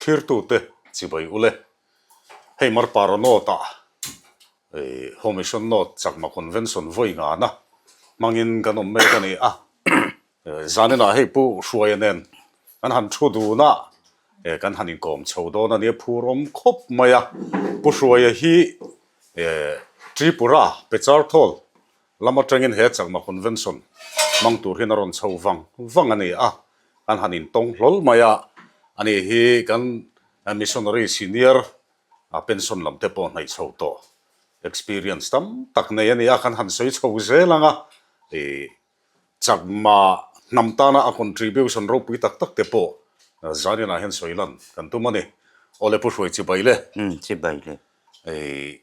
Thirtute chibai ule. Hei Marpara North-ah Home Mission North Chakma Convention vawi ngana hmangin kan awm mek a ni a. Zaninah hei Pu Hruaia nen kan han thu dun a, kan han inkawm chho dawn a nia, phur awm khawp mai a. Pu Hruaia hi Tripura Pecharthol lam atangin he Chakma Convention hmang tur hian a rawn chho vang vang a ni a, kan han intawng hlawl mai a, ani hi kan missionary senior pension lam te pawh hnaih chho tawh experience tam tak nei a ni a, kan han sawi chho zel ang a, ih Chakma hnam tana a contribution ropui tak tak te pawh Zaninah hian sawi lan kan tum a ni. Awle Pu Hruai Chibai le. Umm Chibai le. Ih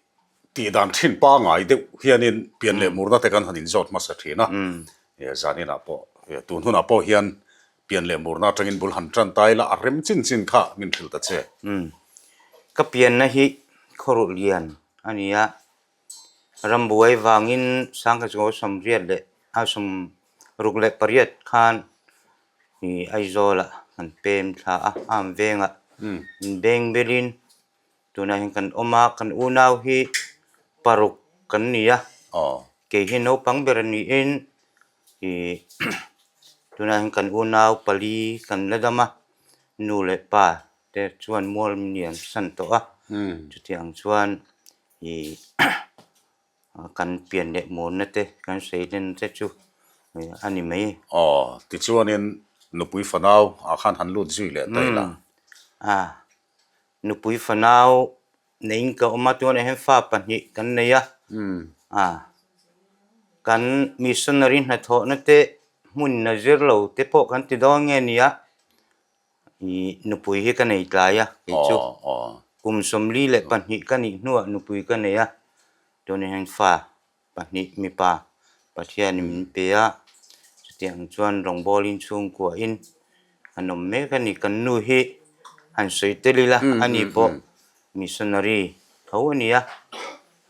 tih dan thin pangai deuh hianin pian leh murna te kan han inzawt hmasa thin a, zaninah pawh tun hunah pawh hian pian leh murna atangin bul han tan ta ila a rem chin chin kha min hrilh ta che. Ka pianna hi khawruh lian a ni a, rambuai vangin Sangkhachaw sawmriat leh a 68 khan Aizawlah kan pem thla a, Am vengah inbeng belin Tunah hian kan awm a, kan unau hi paruk kan ni a, kei hi naupang ber a niin ih tunah hian kan unau pali kan la dam a, nu leh pa te chuan mual min san tawh a, chutiang chuan ih Kan pian leh muanna te, kan seilenna te chu a ni mai. Aw, tichuanin nupui fanau ah khan han lut zui leh ta ila. A, nupui fanau neiin ka awm a, tunah hian fa pahnih kan nei a. A, kan missionary hnathawhna te hmun a zir lo te pawh kan ti dawn nge nia. Ih nupui hi ka nei tlai a kei chu kum 42 ka nih hnuah nupui ka nei a tunah hian fa pahnih mipa Pathianin min pe a chutiang chuan rawngbawlin chhungkuahin an awm mek a ni kan nu hi han sawi tel ila ani pawh missionary tho a ni a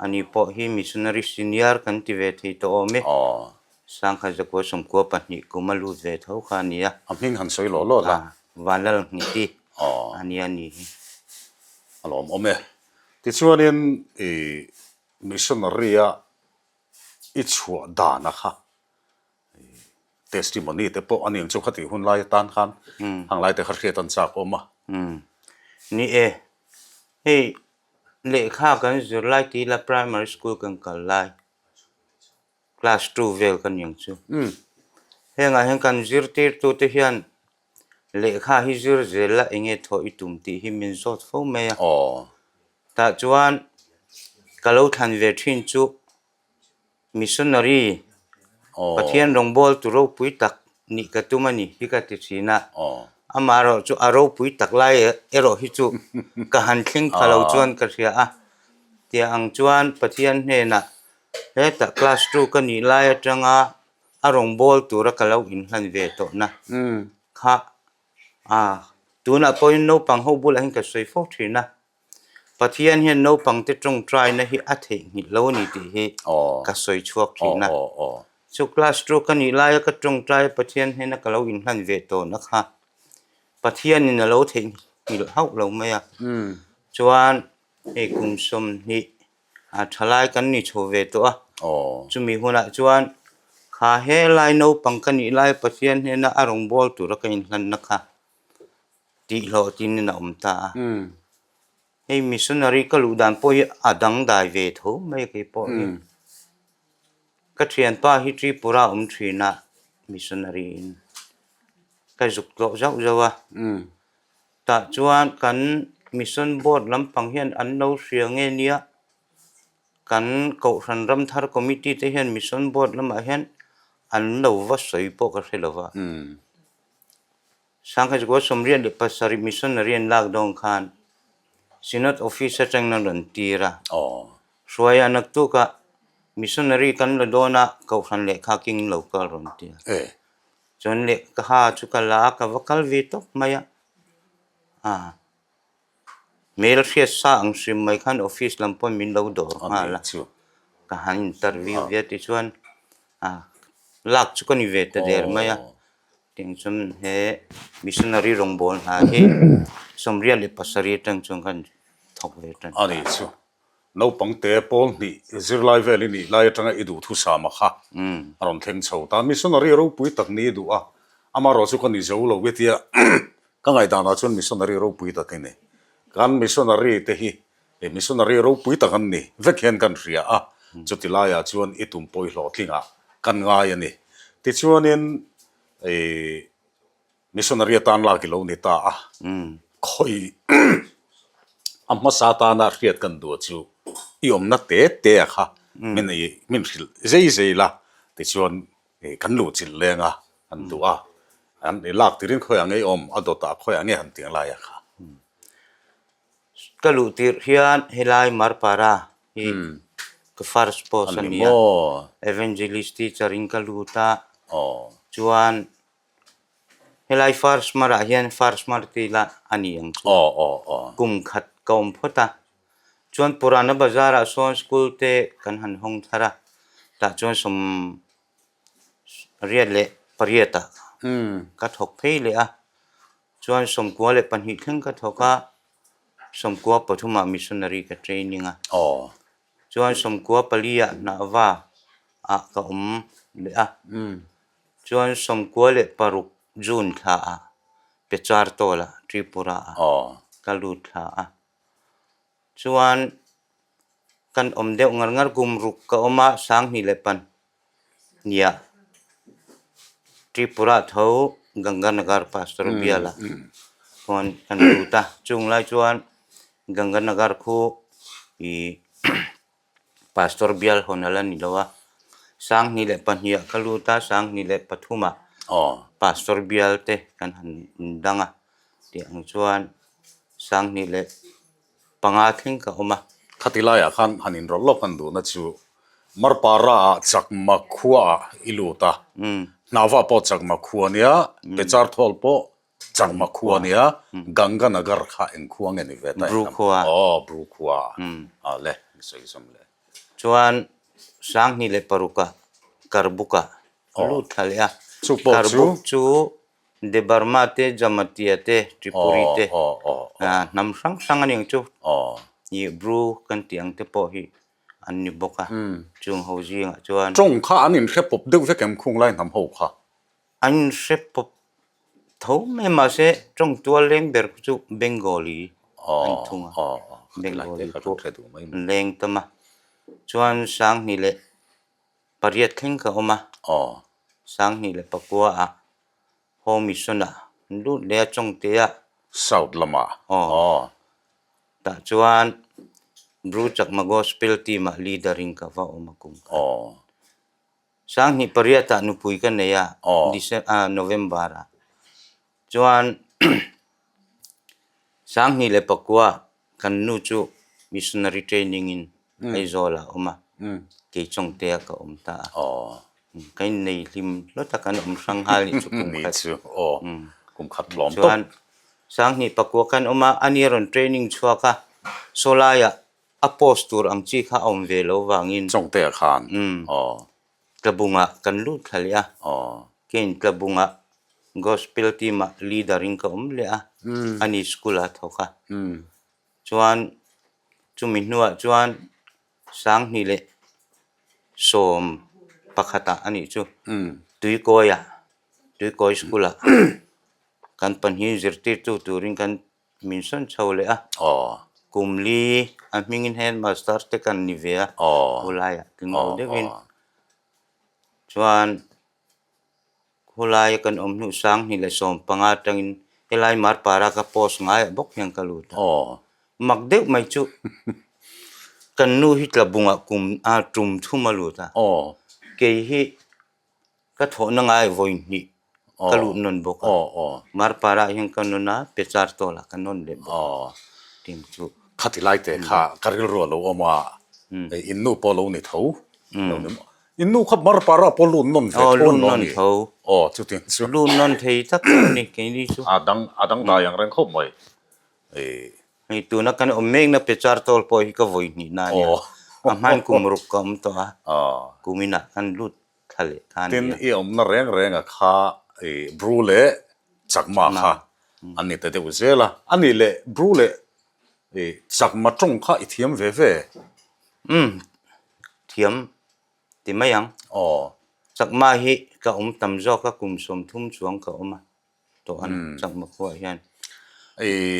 ani pawh hi missionary senior kan ti ve thei tawh awm e. Sangkhat zakua 92 kum a lut ve tho kha a ni a. A hming han sawi lawh lawh la. Vanlal Nghiti a nia ni hi. A lawmawm e. Tichuanin i missionary-a i chhuah dana kha testimony te pawh a ni ang chu khatih hun lai atan khan hang lai te kha hriat an chak awm a. Ni e. Hei lehkha kan zir lai tih ila primary school kan kal lai. Class two vel ka ni ang chu. Hengah hian kan zirtirtute hian lehkha hi zir zel la enge thawh i tum tih hi min zawt fo mai a. Tah chuan ka lo thlan ve thin chu missionary Pathian rawngbawltu ropui tak nih ka tum a ni hi ka ti thin a. Amaherawh chu a ropui tak lai erawh hi chu ka han thleng pha lo chuan ka hria a. Tiang ang chuan Pathian hnenah Hetah class two ka nih lai atanga a rawngbâwl tura ka lo inhlan ve tawhna kha a tunah pawhin naupang ho bulah hian ka sawi fo thin a, Pathian hian naupangte tawngtaina hi a theihnghilh lo a ni tih hi ka sawi chhuak thin a. Chu class two ka nih laia ka tawngtai Pathian hnena ka lo inhlan ve tawhna kha Pathianin a lo theihnghilh hauh lo mai a, chuan hei kum 20 A thalai kan ni chho ve tawh a, chumi hunah chuan kha helai naupang ka nih lai Pathian hnena a rawngbâwl tura ka inhlanna kha tih hlawhtinin a awm ta a. Hei missionary ka luh dan pawh hi a dangdai ve tho mai kei pawh hi. Ka thianpa hi Tripura awm thin a missionary in ka zuk tlawh zauh zauh a. Tah chuan kan Mission Board lampang hian an lo hria nge nia, kan Kohhran Ramthar Committee te hian Mission Board lamah hian an lo va sawi pawh ka hre lo va. 1987 Missionary an lak dawn khan Synod Office atangin an rawn tir a, Hruaia naktukah Missionary kan la dawn a, Kohhran lehkha kingin lo kal rawn ti a. Chuan lehkha chu ka la a, ka va kal ve tawp mai a, ah hmel hriat sa ang hrim mai khan office lam pawn min lo dawr nghal a, ka han interview ve a tichuan ah lak chu ka ni ve ta der mai a, tiang chuan he missionary rawngbâwl hna hi. 87 atang chuan kan thawk ve tan ta. A nih chu. Naupang te pawl hnih zirlai vel i nih lai atanga i duhthusam a kha a rawn thleng chho ta. Missionary ropui tak ni i duh a, amaherawh chu ka ni zo lo i tia ka ngaihdanah chuan missionary ropui tak i ni. Kan missionary te hi missionary ropui tak an ni vek hian kan hria a, chuti laiah chuan i tum pawh i hlawhtlingah kan ngai a ni. Tichuanin i Missionary atan lak i lo ni ta a, khawi a hmasa atana hriat kan duh chu i awmna te te a kha min ei min hrilh zei zei la tichuan kan luh chilh leng a han duh a, an i lak tirin khawiah nge i awm a dawtah khawiah nge han tih ang lai a kha. Ka luh tirh hian helai Marpara hi ka first post a ni a, Evangelist teacher in ka lut a, chuan Helai first marah hian first mar ti ila a ni ang chu. Kum khat ka awm phawt a. Chuan Purana Bazar ah sawn school te kan han hawng thar a. Tah chuan sawm riat leh pariat ah ka thawk phei leh a. Chuan 92 thleng ka thawk a. 93 ah missionary ka training a. Chuan 94 ah hnahva ah ka awm leh a. Chuan 96 June thla ah Pechartola, Tripura ah ka lut thla a. Chuan kan awm deuh ngar ngar kum ruk ka awm a, 2002 ah Tripura tho Ganganagar Pastor bial ah chuan kan lut a. Chung lai chuan Ganganagar khu ih Pastor bial hawn a la ni lo a, 2002 ah ka lut a, 2003 ah Pastor bial te kan han dang a, tih ang chuan 2005 thleng ka awm a. Khati laiah khan han inrawlh lawk han duhna chu Marpara ah Chakma khua ah i lut a, Hnava pawh Chakma khua nia, Pecharthawl pawh Chakma khua nia, Ganganagar kha eng khua nge ni ve ta Bru khua. Aw, Bru khua. A le, ni sawi zawm le. Chuan 2006 ah Karbook ah a lut thla leh a. Chu pawh chu? Karbook chu Debarma te, Jamatia te, Tripuri te, hnam hrang hrang a ni ang chu. Ih Bru kan tih ang te pawh hi an ni bawk a. Chung ho zingah chuan. Tawng kha an inhre pawp deuh vek em khung lai hnam ho kha? An inhre pawp tho mai mahse tawng tual leng ber khu chu Bengali an thung a, Bengali pawh an leng tam a. Chuan 2008 thleng ka awm a, 2009 ah Home Mission ah an lut leh a Chawngte ah. South lamah. Aw. Tah chuan Bru Chakma Gospel team ah leader in ka va awm a kum khat. 2008 ah nupui ka nei a, November ah. Chuan 2009 kan nu chu missionary training in Aizawl ah a awm a, kei Chawngte ah ka awm ta a. Ka innei hlim hlawt a, kan awm hrang nghal nih chu kum khat. Chuan 2009 kan awm a, ani a rawn training chhuak a, sawlai ah A post tur ang chi kha a awm ve lo vangin. Chawngte ah khan. Aw. Tlabungah kan lut thla leh a. Aw. Keiin Tlabungah Gospel team ah leader in ka awm leh a. Ani school ah a thawk a. Chuan chumi hnuah chuan 2011 ah a nih chu. Tuikawi ah, Tuikawi school ah kan pahnih zirtirtu turin kan Min sawn chho leh a. Kum li a hmingin headmaster te kan ni ve a, khulaiah tling lo deuhin. Chuan khulaia kan awm hnu 2015 atangin helai Marpara ka post ngaiah bawk hian ka lut a. Mak deuh mai chu kan nu hi tlabungah kum a tum thum a lut a. Kei hi Ka thawhna ngai vawi hnih ka luh nawn bawk a, Marpara ah hian ka nawn a, Pechar tawlah ka nawn leh bawk a, ting chu. Khati lai te kha ka rilru a lo awm a, in nu pawh lo ni tho, lo ni maw? In nu kha Marpara pawh lut nawn ve tho an lo ni? Aw, chutiang chu. Lut nawn thei tak tak a ni keini chu. A dang, a dang dai ang reng khawp mai. Hei tuna kan awm mekna Pechar tawl pawh hi ka vawi hnih na a nia, a hman kum ruk ka awm tawh a, kum inah kan lut thla leh kha a nia. Tin, i awmna reng renga kha i Bru leh Chakma kha. an ni ta deuh zel a. A nih leh Bru leh Chakma tawng kha i thiam ve ve? Umm, thiam ti mai ang. Aw. Chakma hi ka awm tam zawk a, kum 30 chuang ka awm a tawh a ni Chakma khuaah hian.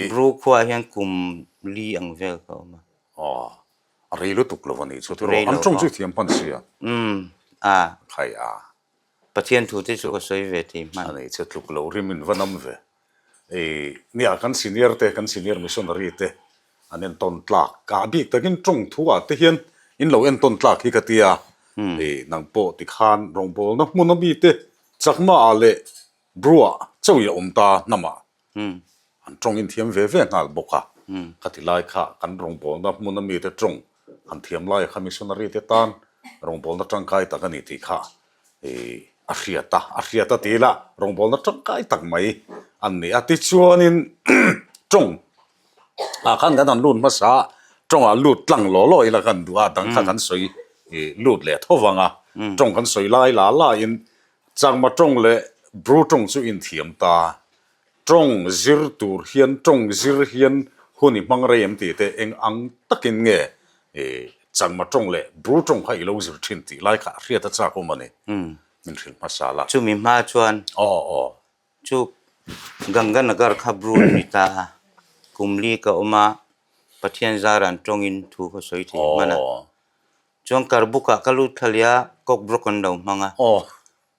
Bru khuaah hian kum li ang vel ka awm a. Aw, a rei lutuk lo a nih chu tiraw? An tawng chu i thiam hman sia. Umm, a. Khai a. Pathian thu te chu ka sawi ve thei hman. A nei che tluk lo rim in va nam ve. Ei, nia kan senior te, kan senior missionary te an entawn tlak. Kah bik takin tawng thu ah te hian in lo entawn tlak hi ka ti a. Ei, nang pawh tikhan rawngbawlna hmun a mi te chakma ah leh Bru ah chauh i a awm ta hnam ah An tawng in thiam ve ve nghal bawk a, ka ti lai kha kan rawngbawlna hmun a mite tawng han thiam lai kha missionary te tan rawngbawlna tangkai tak a ni tih kha a hriat a, a hriat a ti ila rawngbawlna tangkai tak mai an ni a. Tichuanin tawng ah khan kan han lut hmasa a, tawngah lut tlang law law ila kan duh a, dang kha kan sawi lut leh tho vang a, tawng kan sawi lai la la in Changma tawng leh Bru tawng chu inthiam ta. Tawng zir tur hian tawng zir hian hun i hmang rei em tih te eng ang takin nge Changma tawng leh Bru tawng kha i lo zir thin tih lai kha a hriat a chak awm a ni. Min hrilh hmasa la. Chumi hma chuan Aw aw. Chu Ganganagar kha Bru a ni ta a, kum li ka awm a, Pathian zaran tawngin thu ka sawi thei hman a. Chuan Karbukah ka lut thla leh a, Kokbrok an lo hmang a.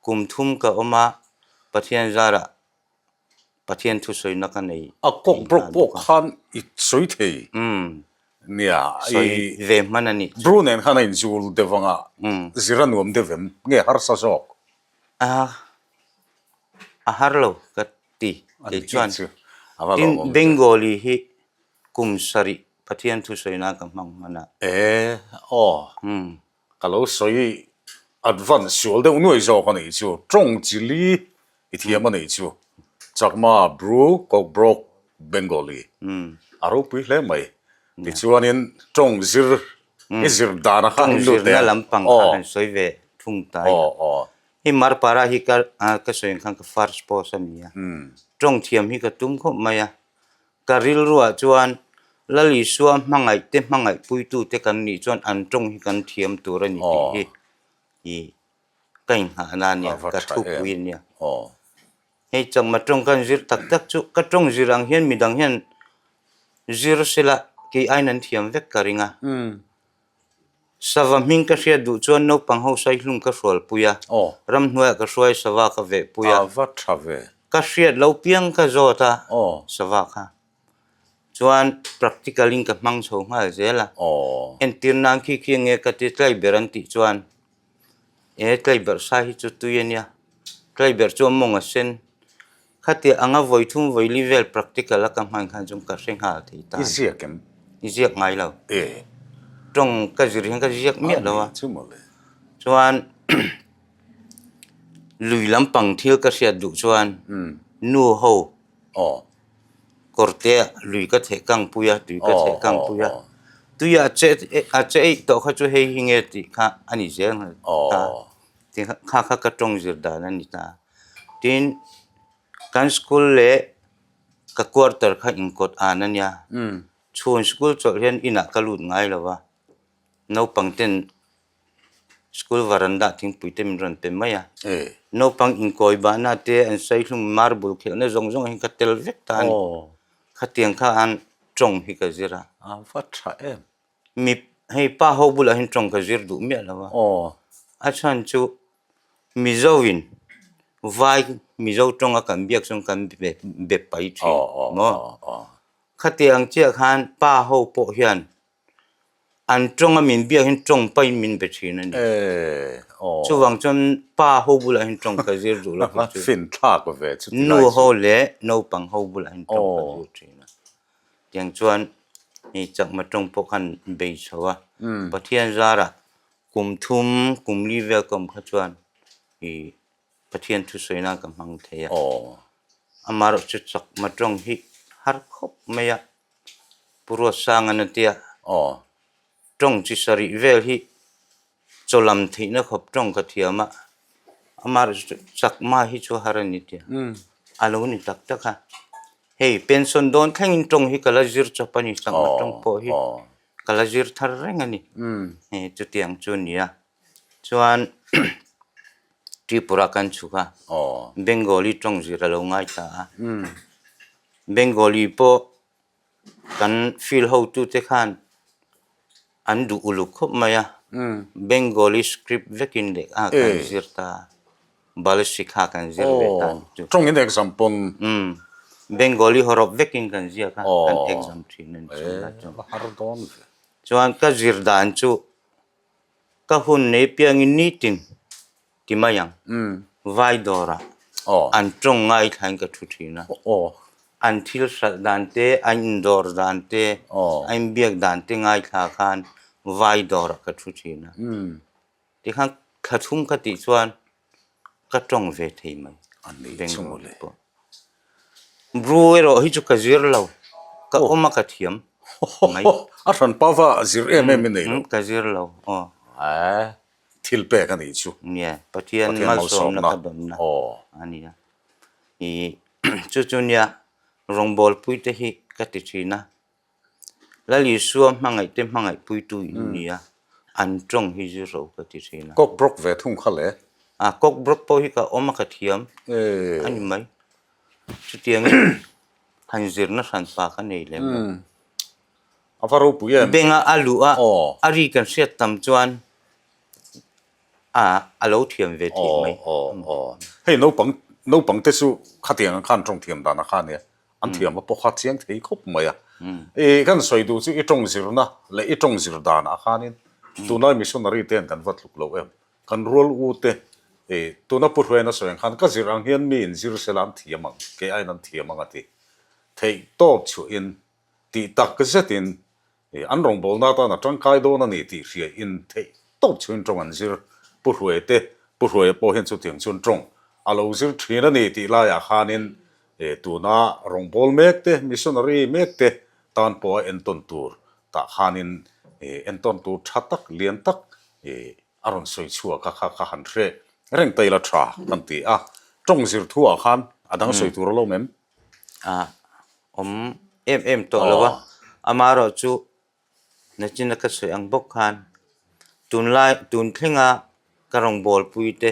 Kum thum ka awm a, Pathian zarah Pathian thusawina ka nei. A Kokbrok pawh khan i sawi thei. Nia, i. Sawi ve hman a nih chu. Bru nen khan a inzul deuh ang a, zir a nuam deuh em? Nge harsa zawk? A, a har lo ka ti kei chuan. Tin, Bengali hi Kum sarih Pathian thusawina ka hmang hman a. E, aw. Ka lo sawi advance sual deuh nuai zawk a nih chu. Tawng chi li i thiam a nih chu. Chakma, Bru, Kokbrok, Bengali. A ropui hle mai. Tichuanin tawng zir i zir dana kha Tawng zirna lampang kha han sawi ve thung ta ila. Hei Marpara hi ka ka sawi ang khan ka first post a ni a. Tawng thiam hi ka tum khawp mai a. Ka rilruah chuan Lal Isua hmangaih te hmangaih puitute kan nih chuan an tawng hi kan thiam tur a ni tih hi i ka inghahna a nia, ka thupui a nia. Hei chakma tawng kan zir tak tak chu ka tawng zir ang hian midang hian zir sela kei aiin an thiam vek ka ring a. Sava hming ka hriat duh chuan naupang ho saihlum ka hrualpui a, ramhnuaiah ka hruai sava ka vehpui a. A va tha ve. Ka hriat lo piang ka zawt a sava kha. Chuan practical in ka hmang chho nghal zel a. Entir nan khi khi nge ka ti tlaiber an tih chuan e tlaiberh sai hi chu tui a nia, tlaiberh chu a mawng a sen. Khatiah anga vawi thum vawi li vel practical a ka hman khan chuan ka hre nghal thei ta. I ziak em? I ziak ngai lo. E. Tawng ka zir hian ka ziak miah lo a. Chu mawle. Chuan lui lampang thil ka hriat duh chuan nu ho kawrte ah lui ka theh kang pui a, tui ka theh kang pui a. Tui a che a che eih tawh kha chu hei hi nge tih kha a ni zel nghal ta. Ti kha kha ka tawng zir dan a ni ta. Tin, kan school leh ka quarter kha inkawt an a nia. Chhun school chawlh hian inah ka lut ngai lo va, naupang ten school varanda thingpui te min rawn pe mai a. Naupang inkawi bahna te an saihlum marble khelhna zawng zawng hi ka tel vek ta a ni. Khatiang kha an tawng hi ka zir a. A va tha em. Mi hei pa ho bulah hian tawng ka zir duh miah lo a. A chhan chu Mizo in vai Mizo tawnga kan biak chuan kan be pai thin maw? Khatiang ang chiah khan pa ho pawh hian an tawnga min biak hian tawng pain min be thin a ni. Chuvang chuan pa ho bulah hian tawng ka zir duh lo chu. Nu ho leh naupang ho bulah hian tawng ka zir thin a. Tiang chuan hei chakma tawng pawh khan bei chho a, Pathian zarah kum thum kum li vel ka awm kha chuan ih Pathian thusawi nan ka hmang thei a. Amaherawh chu chakma tawng hi har khawp mai a, Pu Ruatsangan a tia tawng chi sarih vel hi chaw lam theihna khawp tawng ka thiam a, amaherawh chu chakma hi chu har a ni tia a lo ni tak tak a. Hei pension dawn thlengin tawng hi ka la zir chawp a ni, chakma tawng pawh hi ka la zir thar reng a ni. Hei chutiang chu a ni a. Chuan Tripura kan chhuk a, Bengali tawng zir a lo ngai ta a. Bengali pawh kan field hotute khan an duh uluk khawp mai a, Bengali script vekin leh a kan zir ta a, Balashikha kan zir ve ta a chu. Tawng in exam pawn. Bengali hawrawp vekin kan ziak a, kan exam thin a ni chu. Har dawn ve. Chuan ka zir dan chu Ka hun nei piangin nitin ti mai ang. Vai dawrah an tawng ngaithlain ka thu thin a. An thil hralh dan te, an indawr dan te, an inbiak dan te ngaithla khan vai dawrah ka thu thin a. Tikhan thla thum ka tih chuan ka tawng ve thei mai. Bengali pawh. Bru erawh hi chu ka zir lo, ka awm a ka thiam mai. A hran pa va zir em em i nei lo. Ka zir lo, aw. Thil pek a nih chu. Nia, Pathian malsawmna ka dawnna a nia. I chu chu nia rawngbawlpui te hi ka ti thin a. Lal Isua hmangaih te hmangaih puitu in ni a, an tawng hi zir ro ka ti thin a. Kawk brawk ve thung kha le. A, kawk brawk pawh hi ka awm a ka thiam a ni mai. Chutiangin han zirna hran pa ka nei lem lo. A va ropui em? Benga a luh a, a ri kan hriat tam chuan a, a lo thiam ve theih mai. Aw, aw, aw. Hei naupang, naupang te chu khatiang ang khan tawng thiam dan a kha nia. An thiam a pawh kha chiang thei khawp mai a. I kan sawi duh chu i tawng zirna leh i tawng zir danah khanin tunlai missionary te an kan va tluk lo em. Kan rual u te i tuna Pu Hruaina sawi ang khan ka zir ang hian mi in zir sela an thiam ang, kei aiin an thiam ang a ti. Theih tawp chhuahin tih tak zetin An rawngbawlna atan a tangkai dawn a ni tih hria in theih tawp chhuin tawng an zir. Pu Hruaia te, Pu Hruaia pawh hian chutiang chuan tawng a lo zir thin a ni tih laiah khanin tuna rawngbâwl mek te, missionary mek te tan pawh a entawn tur tah khanin entawn tur tha tak, lian tak a rawn sawi chhuak a, kha kha han hre reng ta ila tha kan ti a. Tawng zir thuah khan a dang sawi tur a lo mem. A awm em em tawh lo a, amaherawh chu nachina ka sawi ang bawk khan tunlai tun thlenga ka rawngbâwl pui te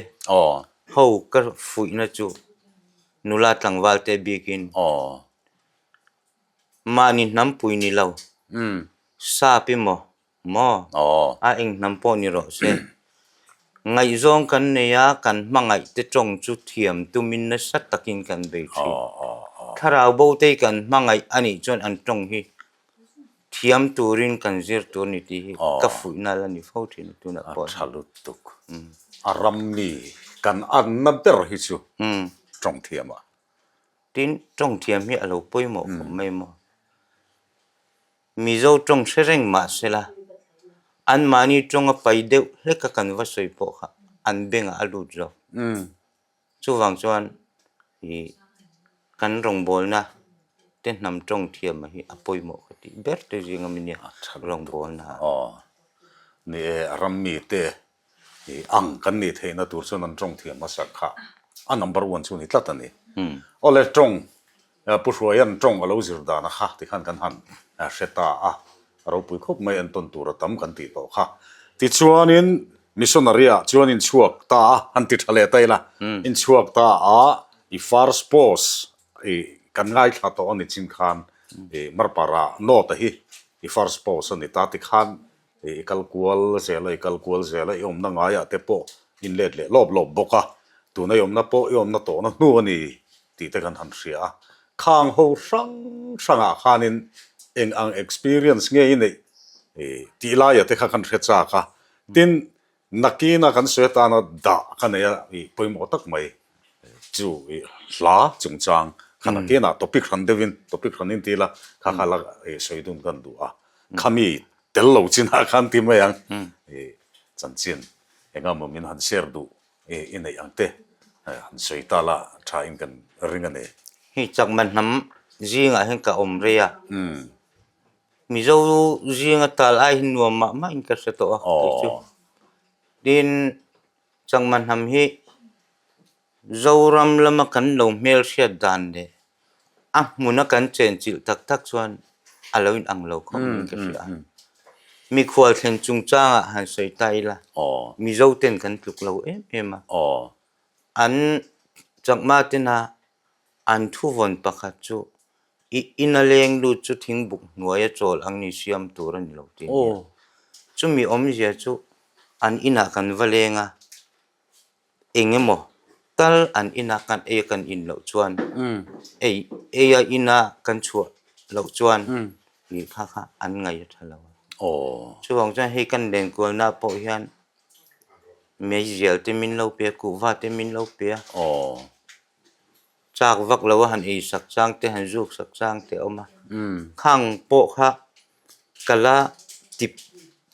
ho ka fuihna chu nula tlangval te bikin mahni hnampui ni lo sap emaw Maw? A eng hnam pawh ni rawh se. Ngaihzawng kan nei a, kan hmangaih te tawng chu thiam tumin nasa takin kan bei thin. Thlarau bo te hi kan hmangaih a nih chuan an tawng hi thiam turin kan zir tur a ni tih hi ka fuihna la ni fo thin a tunah pawh hian. A tha lutuk. A ram mi kan anna ber hi chu tawng thiam ah. Tin, tawng thiam hi a lo pawimawh khawp mai maw? Mizo tawng hre reng mah sela, anmahni tawnga pai deuh hleka kan va sawi pawh kha an bengah a lut zo. Chuvang chuan ih kan rawngbawlna te hnam tawng thiam hi a pawimawh ka tih ber te zinga mi nia rawngbawlna. Aw, ni e, a ram mite ih ang kan nih theihna tur chuan an tawng thiam hmasa kha a number one chu a ni tlat a ni. Awle, tawng Pu Hruaia'n tawng a lo zir dan a kha tikhan kan han hre ta a, a ropui khawp mai entawn tur a tam kan tih tawh kha. Tichuanin missionary-ah chuan inchhuak ta a, han ti tha leh ta ila, inchhuak ta a, i first post i kan ngaithla tawh a ni chin khan i Marpara note hi i first post a ni ta tikhan i kal kual zel a, i kal kual zel a, i awmna ngaiah te pawh in let leh lawp lawp bawk a, tuna i awmna pawh i awmna tawhna hnu a ni tih te kan han hria a, khang ho hrang hrangah khanin eng ang experience nge i neih tih laia te kha kan hre chak a, tin nakina kan sawi atana dah ka nei a i pawimawh tak mai chu i hla chungchang kha nakinah topic hran deuhin topic hranin ti ila kha kha la sawi dun kan duh a, khami tel lo chinah khan ti mai ang i chanchin engemaw min han share duh I neih ang te han sawi ta la tha in kan ring a ni. Hei Chakma hnam zingah hian ka awm rei a, Mizo zinga tal ai hi nuam mah mah in ka hre tawh a kei chu. Tin, Chakma hnam hi Zoram lama kan lo hmelhriat dan leh. A hmuna kan chenchilh tak tak chuan a lo inang lo khawp mai in ka hria a. Mikhual thlen chungchangah han sawi ta ila, Mizo ten kan tluk lo em em a. An chakma tena an thuvawn pakhat chu i ina leng lut chu thingbuk hnuaia chawl ang ni siam tur a ni lo tih a ni a. Chumi awmzia chu an inah kan va leng a. Eng emaw tal an ina kan ei a kan in loh chuan ei ei a ina kan chhuah loh chuan tih kha kha an ngaih a tha lo a. Chuvang chuan hei kan lenkualna pawh hian meizial te min lo pe a, kuhva te min lo pe a, chak vak lo a han ei sak chang te han zuk sak chang te a awm a. Khang pawh kha ka la tip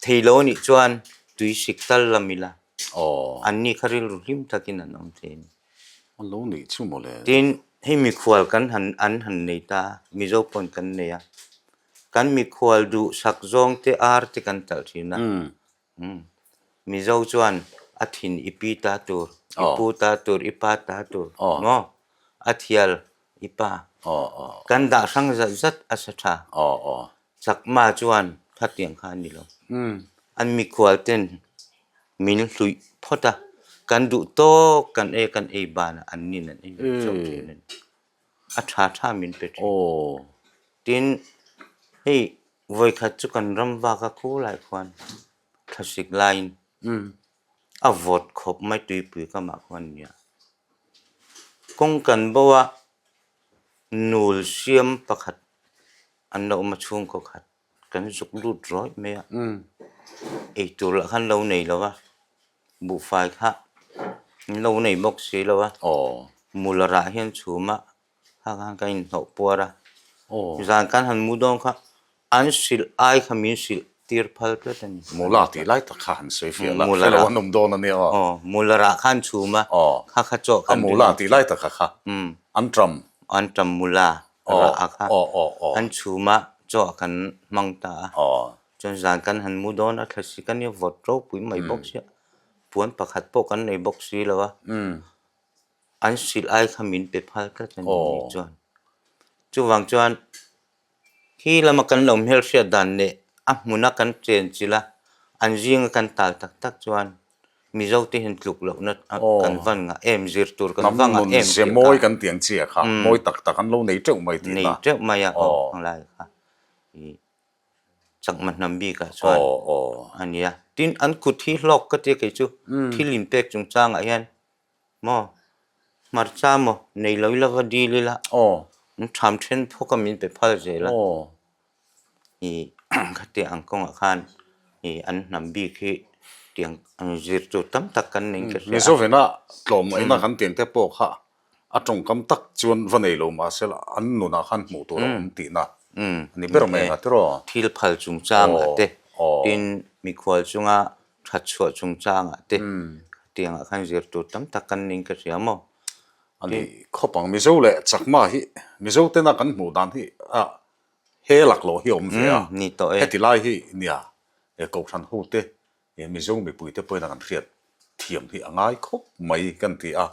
thei lo anih chuan tui sik tal lam ila. Aw. An ni kha rilru hlim takin an awm thei a ni. A lo nih chu mawle. Tin, hei mikhual kan han an han nei ta a, Mizo pawn kan nei a. Kan mikhual duh sak zawng te ar te kan talh thin a. Umm. Mizo chuan a thin i pi ta tur, i pu ta tur, i pa ta tur, maw? A thial i pa. Kan dah hrang zat zat a sa tha. Chakma chuan khatiang kha a ni lo. An mikhual ten min hluih phawt a, kan duh tawk kan ei kan ei banah an nin an ei ve chauh thin a ni. A tha tha min pe thin. Tin, hei vawikhat chu kan ram vak a khu lai khuan thlasik laiin a vawt khawp mai tuipui kamah khuan nia. Kawng kan bo a, nul siam pakhat An lo awm a chhungkaw khat kan zuk lut rawih mai a, eitur lah khan lo nei lo va, buhfai kha an lo nei bawk si lo a, mula rah hian chhum a, kha khan kan inhnawh puar a, zan kan han mu dawn kha an hrilh ai kha min hrilh tir phal tlat a ni. Mula tih lai tak kha han sawi fiah la, hre lo an awm dawn a nia aw. Aw, mula rah khan chhum a, kha kha chaw khan. A mula tih lai tak kha kha an ṭam. An ṭam mula. rah a kha an chhum a chaw ah kan hmang ta a chuan zan kan han mu dawn a thlasi kan i vawt ropui mai bawk sia puan pakhat pawh kan nei bawk si lo a an hrilh ai kha min pe phal tlat a ni ni chuan chuvang chuan khi lama kan lo hmelhriat dan leh a hmuna kan chen chilh a an zinga kan tal tak tak chuan. Mizo te hian tluk lohna kan van ngah em, zir tur kan va ngah em tih kha. Mawi kan tih ang chi a kha, mawi tak tak an lo nei teuh mai tih na. Nei teuh mai a aw ang lai kha i chakma hnam bik ah chuan a nia. Tin an kut hi hlawk ka tia kei chu thil inpek chungchang ah hian maw hmarcha maw nei lo ila va dil ila an tham then phawk a min pe phal zel a. I khatiang ang kawngah khan i an hnam bik hi tiang zir tur tam tak kan nei ka hria a. Mizovena tlawmngaihna kan tiang te pawh kha a tawngkam tak chuan va nei lo mahse an nunah khan hmuh tur a awm tihna a ni ber mai ang a tiraw? Thil phal chungchangah te, tin mikhual chunga that chhuah chungchangah te khatiangah khan zir tur tam tak kan nei ka hria maw? A ni khawp ang. Mizo leh Chakma hi Mizo tena kan hmuh dan hi a He laklawh hi a awm ve a, heti lai hi nia Kohhran hote Mizo mipuite pawhin a kan hriat thiam hi a ngai khawp mai kan ti a,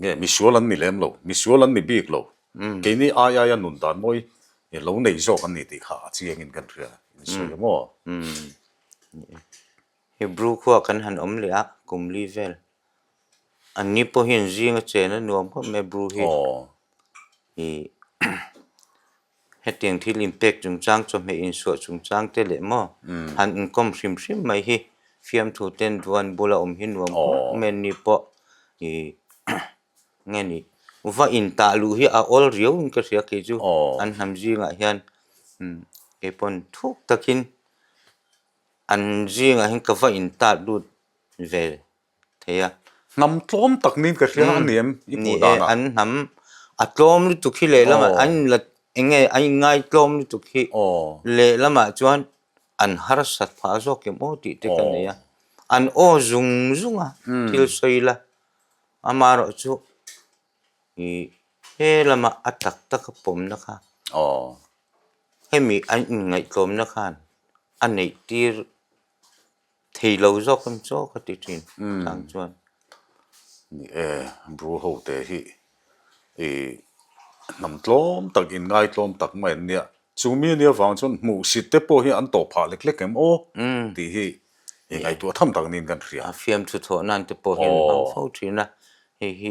nge misual an ni lem lo, misual an ni bik lo, keini ai aia nun dan mawi lo nei zawk an ni tih kha a chiangin kan hria in sawi a maw? Hebrew khua kan han awm leh a, kum li vel. An ni pawh hian zinga chen a nuam khawp mai Bru hi. I hetiang thil inpek chungchang chawhmeh insuah chungchang te leh maw han inkawm hrim hrim mai hi fiamthu ten duan bula awm hi nuam khawp mai an ni pawh i nge ni va intah luh hi a awl riau in ka hria kei chu an hnam zingah hian keipawn thuk takin an zingah hian ka va intah lut ve thei a. Hnam tlawm tak niin ka hria a ni em i hmuh danah? Ni e, an hnam a tlawm lutuk hi lehlamah an la eng nge an inngai tlawm lutuk hi lehlamah chuan an harsat phah zawk em aw tih te ka nei a. An aw zung zung a thil sawi la, amaherawhchu i he lama a tak taka pawmna kha hemi an inngaihtlawmna khan a neih tir Thei lo zawk em chaw ka ti thin chang chuan. Ni e, Bru ho te hi. I hnam tlawm tak, inngai tlawm tak mai an nia. Chu mi ania vang chuan hmuhsit te pawh hi an tawh phah lek lek em aw tih hi i ngaihtuah tham tak niin kan hria. A fiamthu thawh nan te pawh hian hmang fo thin a, hei hi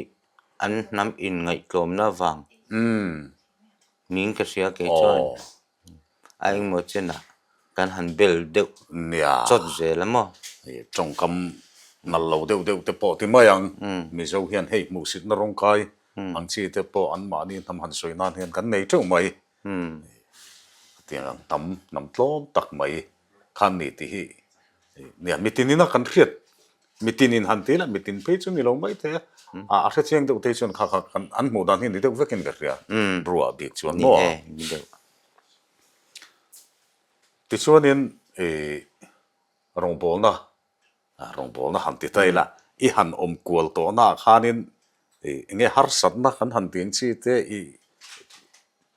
an hnam inngaihtlawmna vang niin ka hria kei chuan. A engmaw chenah kan han bel deuh chawt zel a maw? Tawngkam nal lo deuh deuh te pawh ti mai ang. Mizo hian hei hmuhsitna rawngkai ang chi te pawh anmahni hnam han sawi nan hian kan nei teuh mai. Hetiang ang hnam hnam tlawm tak mai khan ni tih hi nia mitinin a kan hriat mitinin han ti la mitin phei chu ni lo mai thei a, a hre chiang deuh te chuan kha kha kan an hmuh dan hi ni deuh vekin ka hria ruah bik chuan maw a. Tichuanin ih rawngbawlna rawngbawlna han ti ta ila i han awm kual tawhna ah khanin ih eng nge harsatna kan han tih ang chi te ih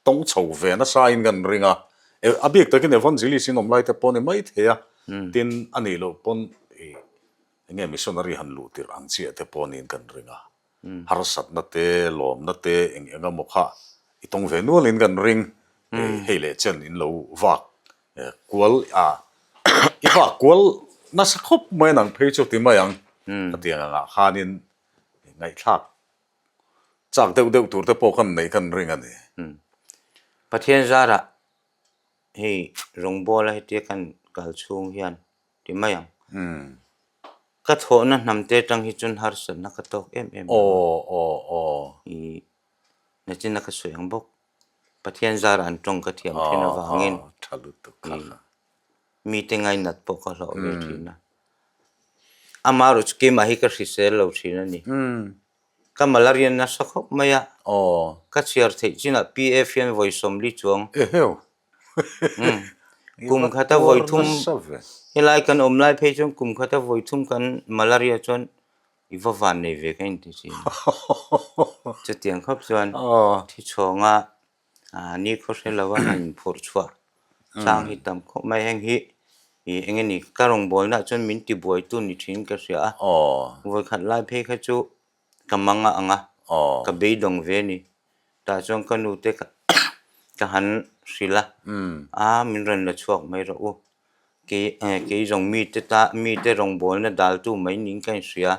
tawng chho ve nasa in kan ring a, a bik takin evangelist in awm lai te pawh a ni mai thei a, tin a nih loh pawn ih eng nge missionary han luh tirh ang chiah te pawh niin kan ring a, harsatna te lawmna te eng eng emaw kha i tawng ve nual in kan ring, hei leh chen in lo vak kual a i vak kual nasa khawp mai nang phei chu ti mai ang, hetiang angah khanin ngaihthlak Chak deuh deuh tur te pawh kan neih kan ring a ni. Pathian zarah hei rawngbawla hetia kan kal chhung hian ti mai ang. Ka thawhna hnam te atang hi chuan harsatna ka tawk em em lo a. I nachina ka sawi ang bawk. Pathian zarah an tawng ka thiam thin avangin mite ngainat pawh ka hlauh ve thin a. Amaherawhchu keimah hi ka hrisel lo thin a ni. Ka malaria nasa khawp mai a. Ka chhiar theih chinah PF hian vawi 40 chuang. Kum khata vawi thum helai kan awm lai phei chuan kum khata vawi thum kan malaria chuan i va van nei ve ka inti thin. Chutiang khawp chuan thi chhawnga Ni khaw hre lo a han phurh chhuah chang hi tam khawp mai. Heng hi ih eng nge ni ka rawngbawlna ah chuan min ti buaitu ni thin ka hria a. Vawikhat lai phei kha chu ka mang a ang a, ka beidawng ve a ni. Tah chuan ka nu te ka han hrilh a, a min rawn la chhuak mai rawh u. Kei kei zawng mite ta mite rawngbawlna daltu mai niin ka inhria.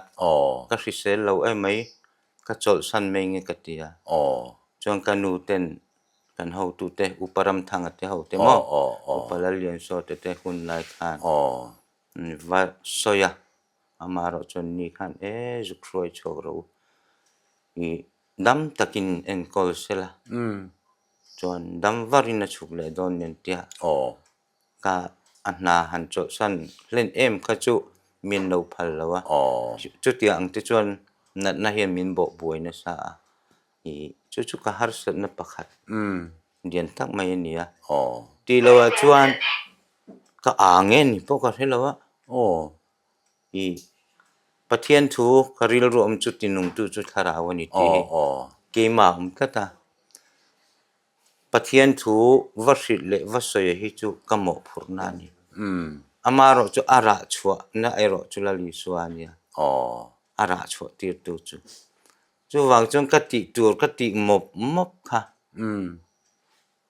Ka hrisel lo em mai. Ka chawlhsan mai nge ka ti a. Chuan ka nu ten kan hotute Upa Ramthanga te ho te maw Upa Lalliansaw te te hun lai khan va sawi a. Amaherawh chuan ni khan e zuk hruai chhuak rawh u. I dam takin enkawl sela chuan dam varin a chhuk leh dawn nen tia. Ka a hna han chawlhsan hlen em kha chu min lo phal lo a. Chutiang ang te chuan natna hian min bawh buai nasa a. Ih chu chu ka harsatna pakhat lian tak mai a ni a. Tih loh ah chuan ka aa nge ni pawh ka hre lo a. Ih Pathian thu ka rilru awm chu tinungtu chu thlarau a ni tih hi keimah a awm tlat a. Pathian thu va hrilh leh va sawi hi chu ka mawhphurhna a ni. Amaherawh chu a rah chhuahna erawh chu Lal Isua a nia, a rah chhuah tirtu chu. Chuvang chuan ka tih tur ka tih mawp mawp kha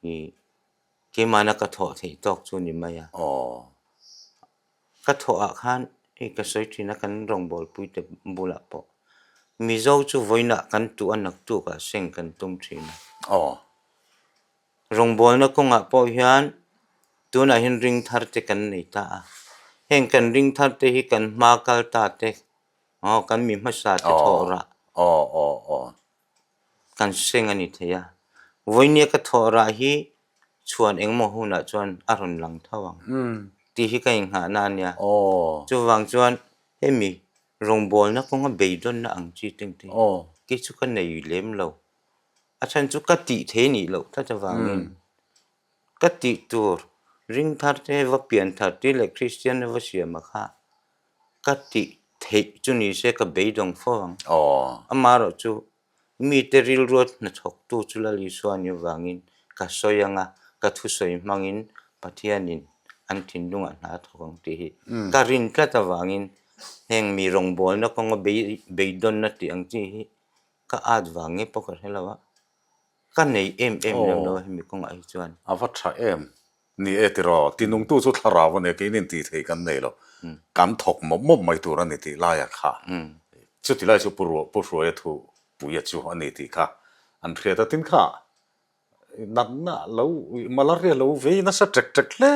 i keimahna ka thawh theih tawk chu ni mai a. Ka thawhah khan hei ka sawi thin a kan rawngbawlpui te bulah pawh Mizo chu vawiinah kan tuh a naktukah seng kan tum thin a. Rawngbawlna kawngah pawh hian tunah hian ring thar te kan nei ta a. Heng kan ring thar te hi kan hma kal ta te aw kan mi hmasa te thawh rah. Kan seng a ni thei a. Vawinia ka thawh rah hi chhuan engmaw hunah chuan a rawn lang tho ang tih hi ka inghahna a nia. Chuvang chuan hemi rawngbawlna kawnga beidawnna ang chi teng te hi kei chu ka nei lem lo. A chhan chu ka tih thei nih loh tlat avangin ka tih tur ring thar te va pian thar te leh Kristian va siam a kha Ka tih theih chu ni se ka beidawng fo ang. Amaherawh chu mite rilruat hnathawktu chu Lal Isua ni avangin ka sawi ang a, ka thusawi hmangin Pathianin an thinlungah hna a thawk ang tih hi ka rin tlat avangin heng mi rawngbawlna kawnga beidawnna tih ang chi hi ka at vang nge pawh ka hre lo a. Ka nei em em lem lo a hemi kawngah hi chuan. A va tha em. Ni e tiraw, tinungtu chu thlarau a nia, keinin tih theih kan nei lo. Kan thawk mawp mawp mai tur a ni tih laia kha. Chuti lai chu Pu Pu Hruaia thu puia chu a ni tih kha an hriat a, tin kha natna lo malaria lo vei nasa ṭek ṭek hle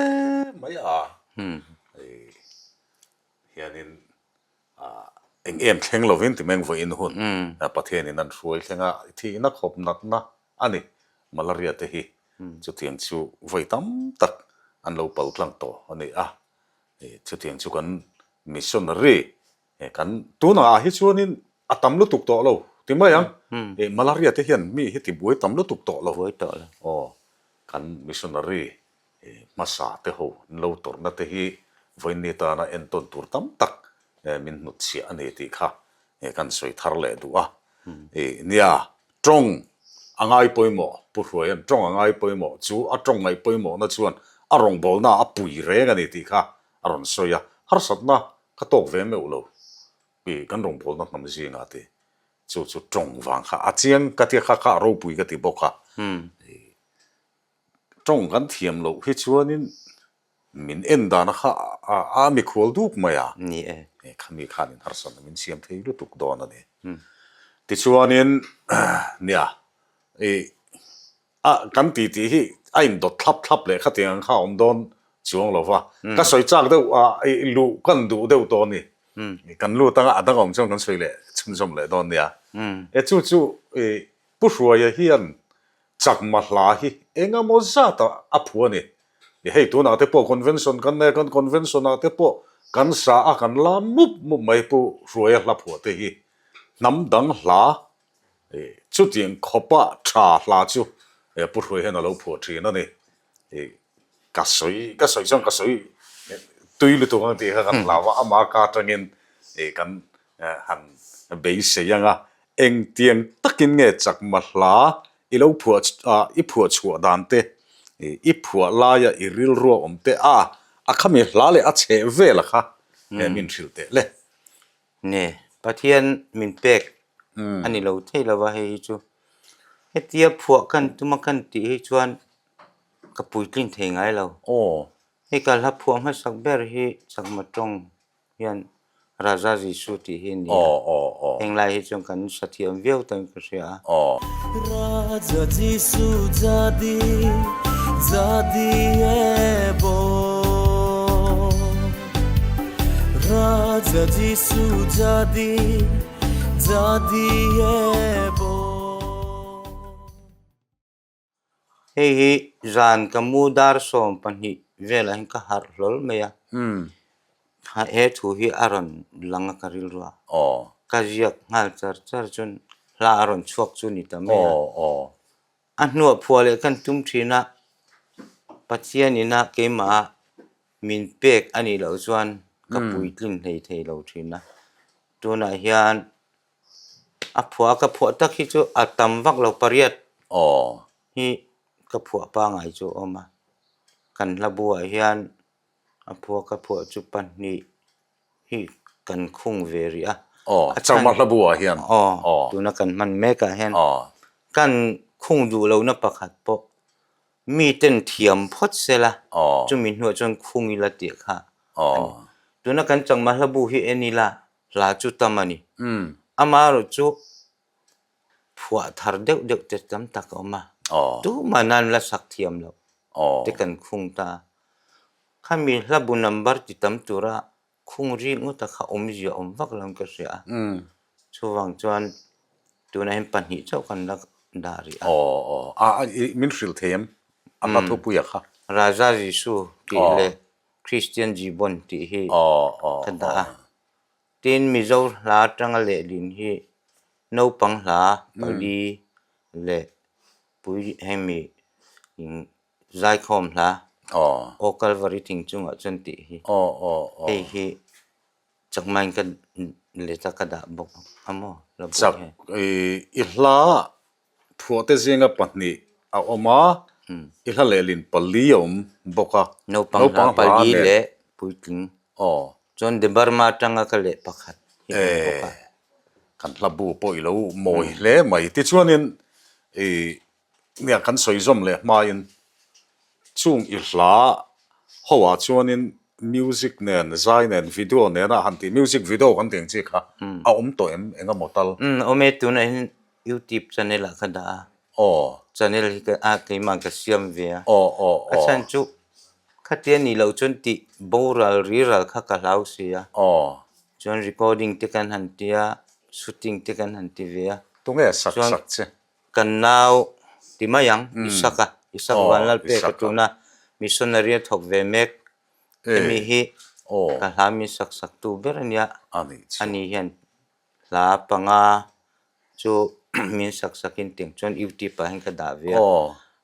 mai a. Hianin eng em thleng lovin ti meng vawiin hun Pathianin an hruai thleng a, thihna khawp natna a ni. Malaria te hi chutiang chu vawi tam tak an lo pal tlang tawh a ni a, chutiang chu kan missionary kan tunah ah hi chuanin a tam lutuk tawh lo ti mai ang. Malaria te hian mi hi ti buai tam lutuk tawh lo. Buai tawh lo. Aw, kan missionary Hmasa te ho an lo tawrhna te hi vawiinni tana entawn tur tam tak min hnutchhiah a ni tih kha kan sawi thar leh duh a. Nia, tawng a ngai pawimawh, Pu Hruaia'n tawng a ngai pawimawh chu a tawng ngaih pawimawhna chuan a rawngbawlna a pui reng a ni tih kha a rawn sawi a, harsatna ka tawk ve meuh lo kan rawngbawlna hnam zingah ti. Chu chu tawng vang kha a chiang ka tia kha kha a ropui ka ti bawk a. Tawng kan thiam loh hi chuanin min en dana kha a mikhual duk mai a. Ni e. Khami khanin harsatna min siam thei lutuk dawn a ni. Tichuanin nia i a kan ti tih hi a indawt thlap thlap leh khatiang ang kha a awm dawn chuang lo va. Ka sawi chak deuh a i luh kan duh deuh tawh a ni. Kan lut anga a dang awm chuan kan sawi leh chhunzawm leh dawn nia. E chu chu i Pu Hruaia hian Chakma hla hi engemaw zat ah a phu a ni. Hei tunah te pawh convention kan nei a, kan convention ah te pawh kan sa a kan la mup mup mai Pu Hruaia hla phuah te hi hnam dang hla chutiang khawpa tha hla chu Pu Hruaia hian a lo phuah thin a ni. Ka sawi ka sawi chuan ka sawi tui lutuk ang tih kha kan hlau a, amah ka atangin kan han beisei ang a, engtiang takin nge chakma hla i lo phuah i phuah chhuah dan te, i phuah laia i rilrua awm te a, a khami hla leh a chheh vel a kha min hrilh teh le. Nge, Pathian min pek a ni lo thei lo va hei hi chu. Hetia phuah kan tum a kan tih hi chuan ka puitlin thei ngai lo. Hei ka hla phuah hmasak ber hi Chakma tawng hian Raja Jisu tih hi a ni a. Henglai hi chuan kan sa thiam viau tawhin ka hria a. Raja Jisu jadi jadi ebo Raja Jisu jadi jadi ebo Hei hi zan ka mu dar 12 velah hian ka harh hlawl mai a. He thu hi a rawn lang a ka rilru a. Ka ziak nghal char char chuan hla a rawn chhuak chu ni ta mai a. A hnuah phuah leh kan tum thin a, Pathian ina keimah min pek a nih loh chuan ka puitlin hlei thei lo thin a. Tunah hian A phuah ka phuah tak hi chu a tam vak lo pariat hi ka phuah pangai chu a awm a kan hla buah hian a phuah ka phuah chu pahnih hi kan khung ve rih a aw changma hla buah hian aw tuna kan hman mek ah hian kan khung duh lohna pakhat pawh miten thiam phawt sela chumi hnuah chuan khung ila tih kha a ni tuna kan changma hla bu hi en ila Hla chu tam a ni. Amaherawh chu phuah thar deuh deuh te tam tak a awm a. Tumah nan la sak thiam loh te kan khung ta a. Khami hla bu number ti tam tura khung ri ngawt a kha awmzia awm vak lo in ka hria a. Chuvang chuan tunah hian pahnih chauh kan la dah rih a. Min hrilh thei em? A hla thupuia kha. Raja Jisu tih leh Christian Jibon tih hi ka dah a. Tin, Mizo hla atanga lehlin hi naupang hla pali leh pui hemi zaikhawm hla Aw Kalvari thing chungah chuan tih hi hei hi chakmain ka let a ka dah bawk a maw la buai Chak i hla Phuahte zinga pahnih a awm a, i hla lehlin pali a awm bawk a. Naupang hla pali leh puitling. Chuan Debarma atanga ka leh pakhat hi a awm bawk a. Kan hla bu pawh i lo mawi hle mai. Tichuanin i. Nia kan sawi zawm leh hmain chung i hla ho ah chuanin music nen zai nen video nena han tih music video kan tih ang chi kha a awm tawh em eng emaw tal? Umm awm e tunah hian youtube channel ah ka dah a. Aw. Channel hi ka a keimah ka siam ve a. Aw aw aw. A chhan chu khatia nih loh chuan tih boral riral kha ka hlau si a. Aw. Chuan recording te kan han ti a shooting te kan han ti ve a. Tunge sak sak che? Kan nau ti mai ang, Isaka, Isak Vanlalpeka tuna missionary a thawk ve mek. Hemi hi ka hla min sak saktu ber a nia. Ani hian hla panga chu min sak sakin tiang chuan YouTube ah hian ka dah ve a.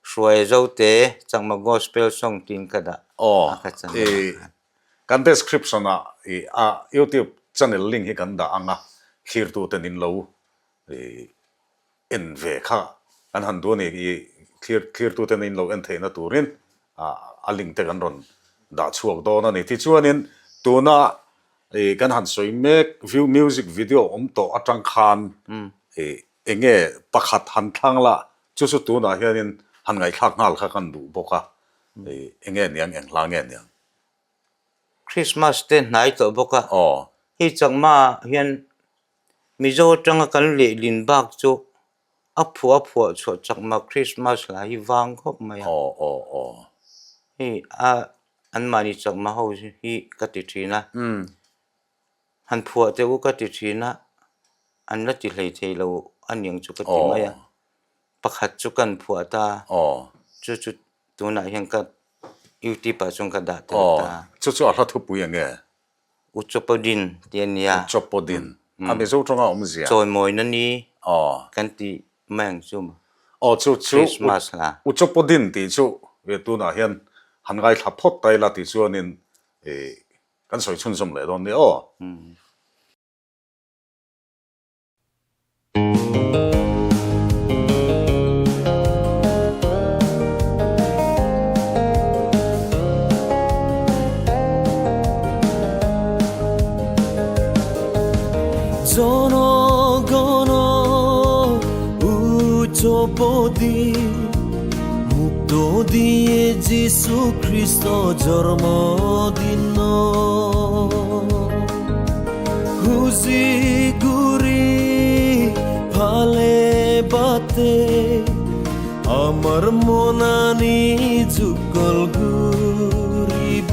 Hruai Zote Chakma Gospel Song tiin ka dah a ka channel ah khan. Kan description ah a YouTube channel link hi kan dah ang a, thlirtuten in lo en ve kha kan han duh a ni. I thlir thlirtuten in lo en theihna turin a link te kan rawn dah chhuak dawn a ni. Tichuanin tuna i kan han sawi mek view music video awm tawh atang khan i eng nge pakhat han thlang la chu chu tunah hianin han ngaihthlak nghal kha kan duh bawk a. I eng nge niang eng hla nge niang? Christmas te hnai tawh bawk a. Hei chakma hian Mizo atanga kan lehlin bak chu a phuah a phuah chhuah chakma Christmas hla hi vang khawp mai a. Hei a anmahni chakma ho hi ka ti thin a. Han phuah teh u ka ti thin a, an la ti hlei thei lo aniang chu ka ti mai a. Pakhat chu kan phuah ta, chu chu tunah hian ka YouTube ah chuan ka dah tel ta. Chu chu a hla thupui eng nge? Uchopodin tih a nia. Uchopodin. A Mizo tawnga awmzia. Chawimawina ni kan tih mai ang chu maw. Aw chu chu Christmas la. Uchopodin tih chu tunah hian han ngaithla phawt ta ila tih chuanin kan sawi chhunzawm leh dawn nia aw. জনগণ উচ্চপদী মুক্ত দিয়ে যীশু খ্রিস্ট জন্মদিন খুজি গুৰি ফালে বাতে আমার মনানি যুগল ঘূৰিব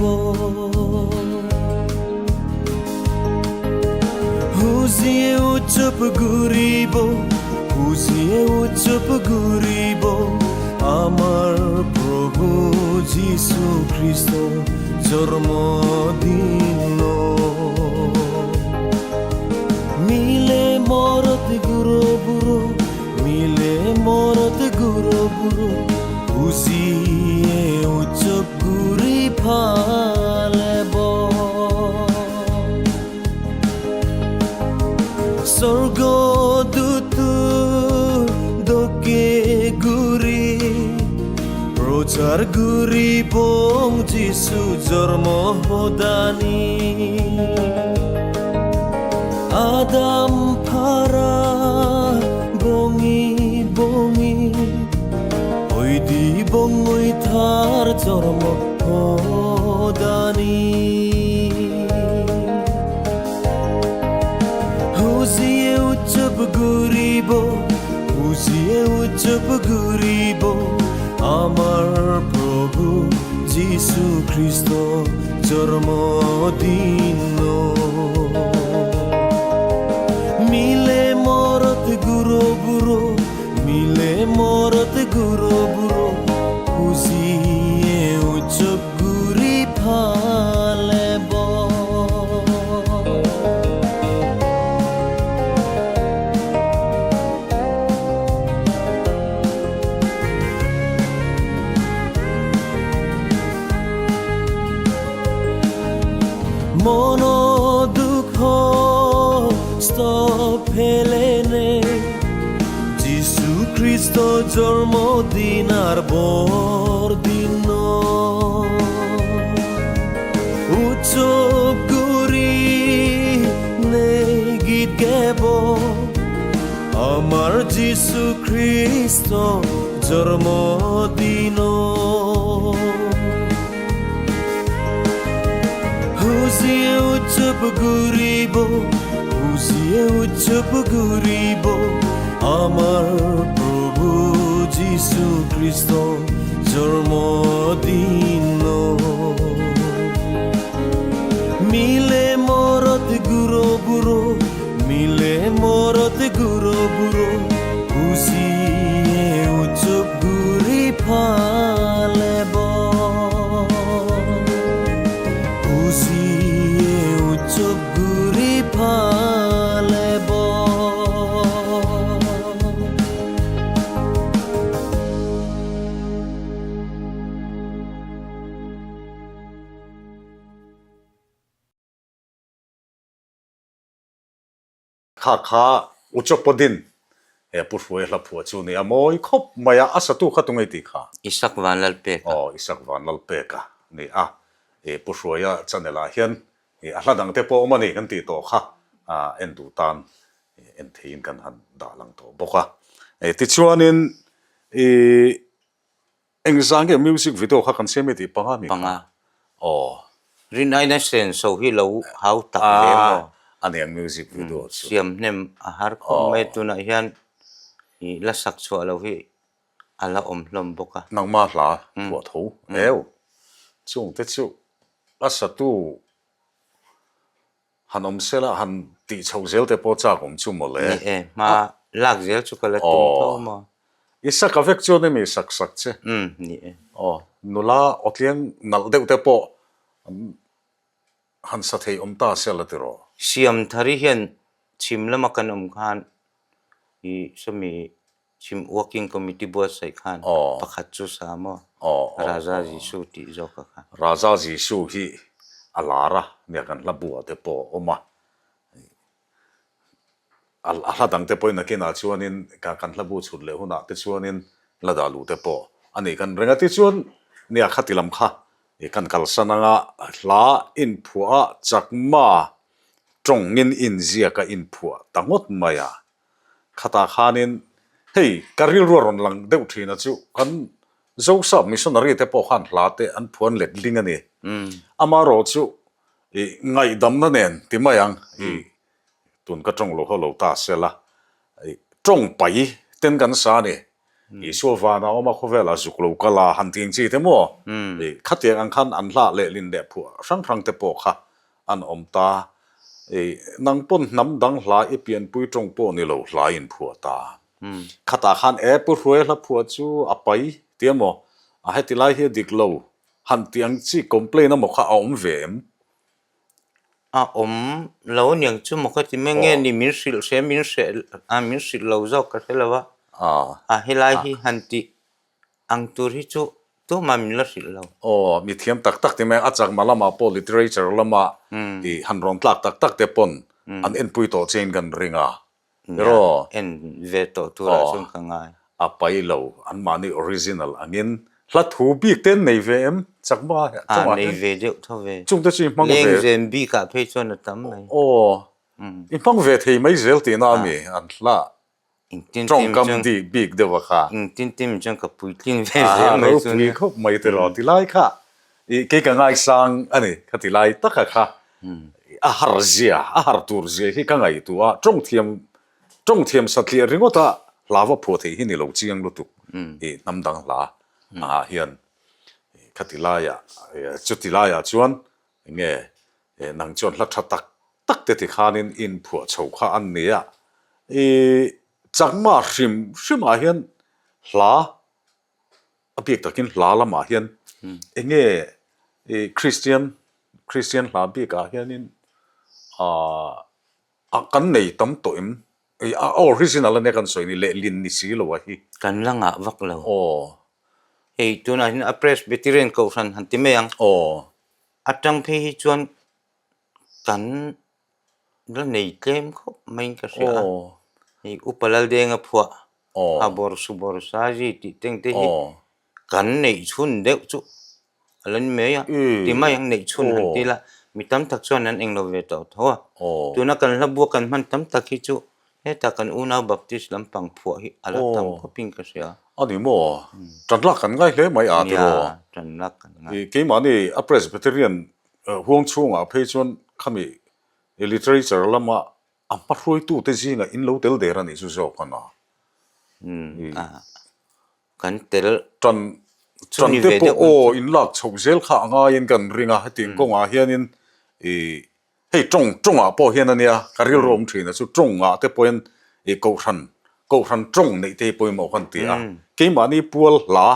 হুজিয়ে উৎসৱ ঘূৰিব হুজিয়ে উৎসৱ ঘূৰিব আমাৰ প্ৰভু যীশু খ্ৰীষ্ট জন্মদিন মিলে মৰত গুৰু বুঢ়ো মিলে মৰত গুৰু বুঢ়ো খুচিয়ে উৎসৱ ঘূৰি ফালেব স্বৰ্গদূত দকে ঘূৰি প্ৰচাৰ ঘূৰিব যীশু জন্ম সদানি আদাম ফাৰা বঙি বঙি ঐ দি বঙৈ থাৰ জন্ম সদানি হুজিয়ে উৎসৱ ঘূৰিব হুজিয়ে উৎসৱ ঘূৰিব আমাৰ প্ৰভু যীশু খ্ৰীষ্ট জন্মদিন মিলে মৰত গুৰু বুঢ়ো মিলে মৰত গুৰু বুঢ়ো খুজিয়ে উৎসৱ ঘূৰি ফালেব মন দুখ ফেলেনে যীশু খ্ৰীষ্ট জন্মদিনাৰ বৰদিন উৎসৱ কৰি নে গীত গাব আমাৰ যীশু খ্ৰীষ্ট জন্মদিন। হুজিয়ে উৎসৱ ঘূৰিব, হুজিয়ে উৎসৱ ঘূৰিব, আমাৰ প্ৰভু যীশু খ্ৰীষ্ট জন্মদিন। মিলে মৰত গুৰ বুৰ, মিলে মৰত গুৰ বুৰ, হুজিয়ে উৎসৱ ঘূৰি ফালেব, হুজিয়ে উৎসৱ ঘূৰি ফালেব। Kha kha Uchopadin he Pu Hruaia hla phuah chu ni a mawi khawp mai a, a satu kha tunge tih kha? Isak Vanlalpeka. Aw, Isak Vanlalpeka ni a, i Pu Hruaia channel ah hian i a hla dang te pawh awm a ni kan tih tawh kha en duh tan en theiin kan han dah lang tawh bawk a. Tichuanin i Engzah nge music video kha kan siam e tih panga mi kha? Panga. Aw. Rin aina senso hi lo hau tak hle maw? A nia music video chu. Siam hnem a har khawp mai tunah hian i la sak chhuah lo hi a la awm hlawm bawk a. Nangmah hla phuah tho eu. Chungte chu a satu Han awm sela han tih chhoh zel te pawh chak awm chu mawle. Ni e, hma lak zel chu ka la tum tho maw. I sak a vek chuan emi sak sak che? Umm, ni e. Aw, nula awtliang nalh deuh te pawh han sa thei awm ta sela tiraw? Siamthari hian chhim lama kan awm khan i sawmi Chhim Working Committee buatsaih khan pakhat chu sa maw? Raja Jisu tih zawk a kha. Raja Jisu hi a lar a, nia kan hla buah te pawh a awm a. A hla dang te pawhin nakinah chuanin kan hla bu chhut leh hunah te chuanin la dah luh te pawh a nih kan reng a. Tichuan nia khati lam kha kan kalsan anga hla inphuah a chakma tawngin inziak a inphuah ta ngawt mai a. Khatah khanin hei ka rilru a rawn lang deuh thin a chu kan Zosap missionary te pawh khan hla te an phuan let ling a ni. Amaherawh chu i ngaihdamna nen ti mai ang i tun ka tawng lo ho lo ta sela i tawng pai ten kan sa a ni. Isua vana awm a khawvelah zuk lo kal a han tih ang chi te maw i khatiang ang khan an hlah lehlin leh phuah hrang hrang te pawh kha an awm ta. I nang pawn hnam dang hla i pianpui tawng pawh ni lo hla in phuah ta. Khatah khan e Pu Hruai hla phuah chu a pai ti emaw a heti lai hi a dik lo han ti ang chi complain emaw kha a awm ve em? A awm lo aniang chu maw ka ti mai nge ni min hrilh hre min hreh a min hrilh lo zawk ka hre lo a. A helai hi han tih Ang tur hi chu tumah min la hrilh lo. Aw, mi thiam tak tak ti mai, a chakma lamah pawh literature lama i han rawn tlak tak tak te pawn an enpui tawh chein kan ring a. Nia, en ve tawh turah chuan ka ngai. A pai lo, anmahni original angin hla thu bik te an nei ve em? Chakma chungah hian. Nei ve deuh tho ve. Chungte chu i hmang ve. Lengzem bikah phei chuan a tam mai. Aw, i hmang ve thei mai zel tihna a mi an hla. Tawngkam dik bik deuh a kha. Engtin tin chuan ka puitlin ve zel mai chu nia. Ropui khawp mai tiraw ti lai kha i kei ka ngaisang a ni kha ti lai taka kha a har zia a har tur zia hi ka ngaihtuah a tawng thiam tawng thiam satliah ringawt a hla va phuah theih hi ni lo chiang lutuk i hnam dang hla ah hian kha ti laiah chuti laiah chuan Enge nang chuan hla tha tak tak te ti khanin in phuah chho kha an ni a, i chakma hrim hrimah hian hla a bik takin hla lamah hian enge i Kristian Kristian hla bikah hianin ah kan nei tam tawh em? A original ania kan sawi ni lehlin ni si lo a hi. Kan la ngah vak lo. Aw. Hei tunah hian a Presbyterian Kohhran han ti mai ang. Aw. Atang phei hi chuan kan la nei tlem khawp maiin ka hria a. Aw. Hei Upa Laldenga phuah Aw. a bawr su bawr sa zi tih teng te hi. Aw. Kan neih chhun deuh chu a la ni mai a, ti mai ang neih chhun han ti la, mi tam tak chuan an englo ve tawh tho a. Tuna kan hla buak kan hman tam tak hi chu Heta kan unau Baptist lampang phuah hi a la tam khawpin ka hria. A ni maw? Tan lak kan ngai hle mai a tiraw? Nia, tan lak kan ngai. Keimahni a Presbyterian huang chhungah phei chuan khami literature lama a hmahruaitute zingah in lo tel der a nih chu zawk a na. Kan tel Tan chu ni te ve pawh deuh aw in lak chhoh zel kha a ngaiin kan ring a, hetiang kawngah hianin ih hei tawng tawngah pawh hian a nia ka rilru awm thin a chu tawngah te pawhin ih kohhran kohhran tawng neih te hi pawimawh kan ti a, keimahni pual hla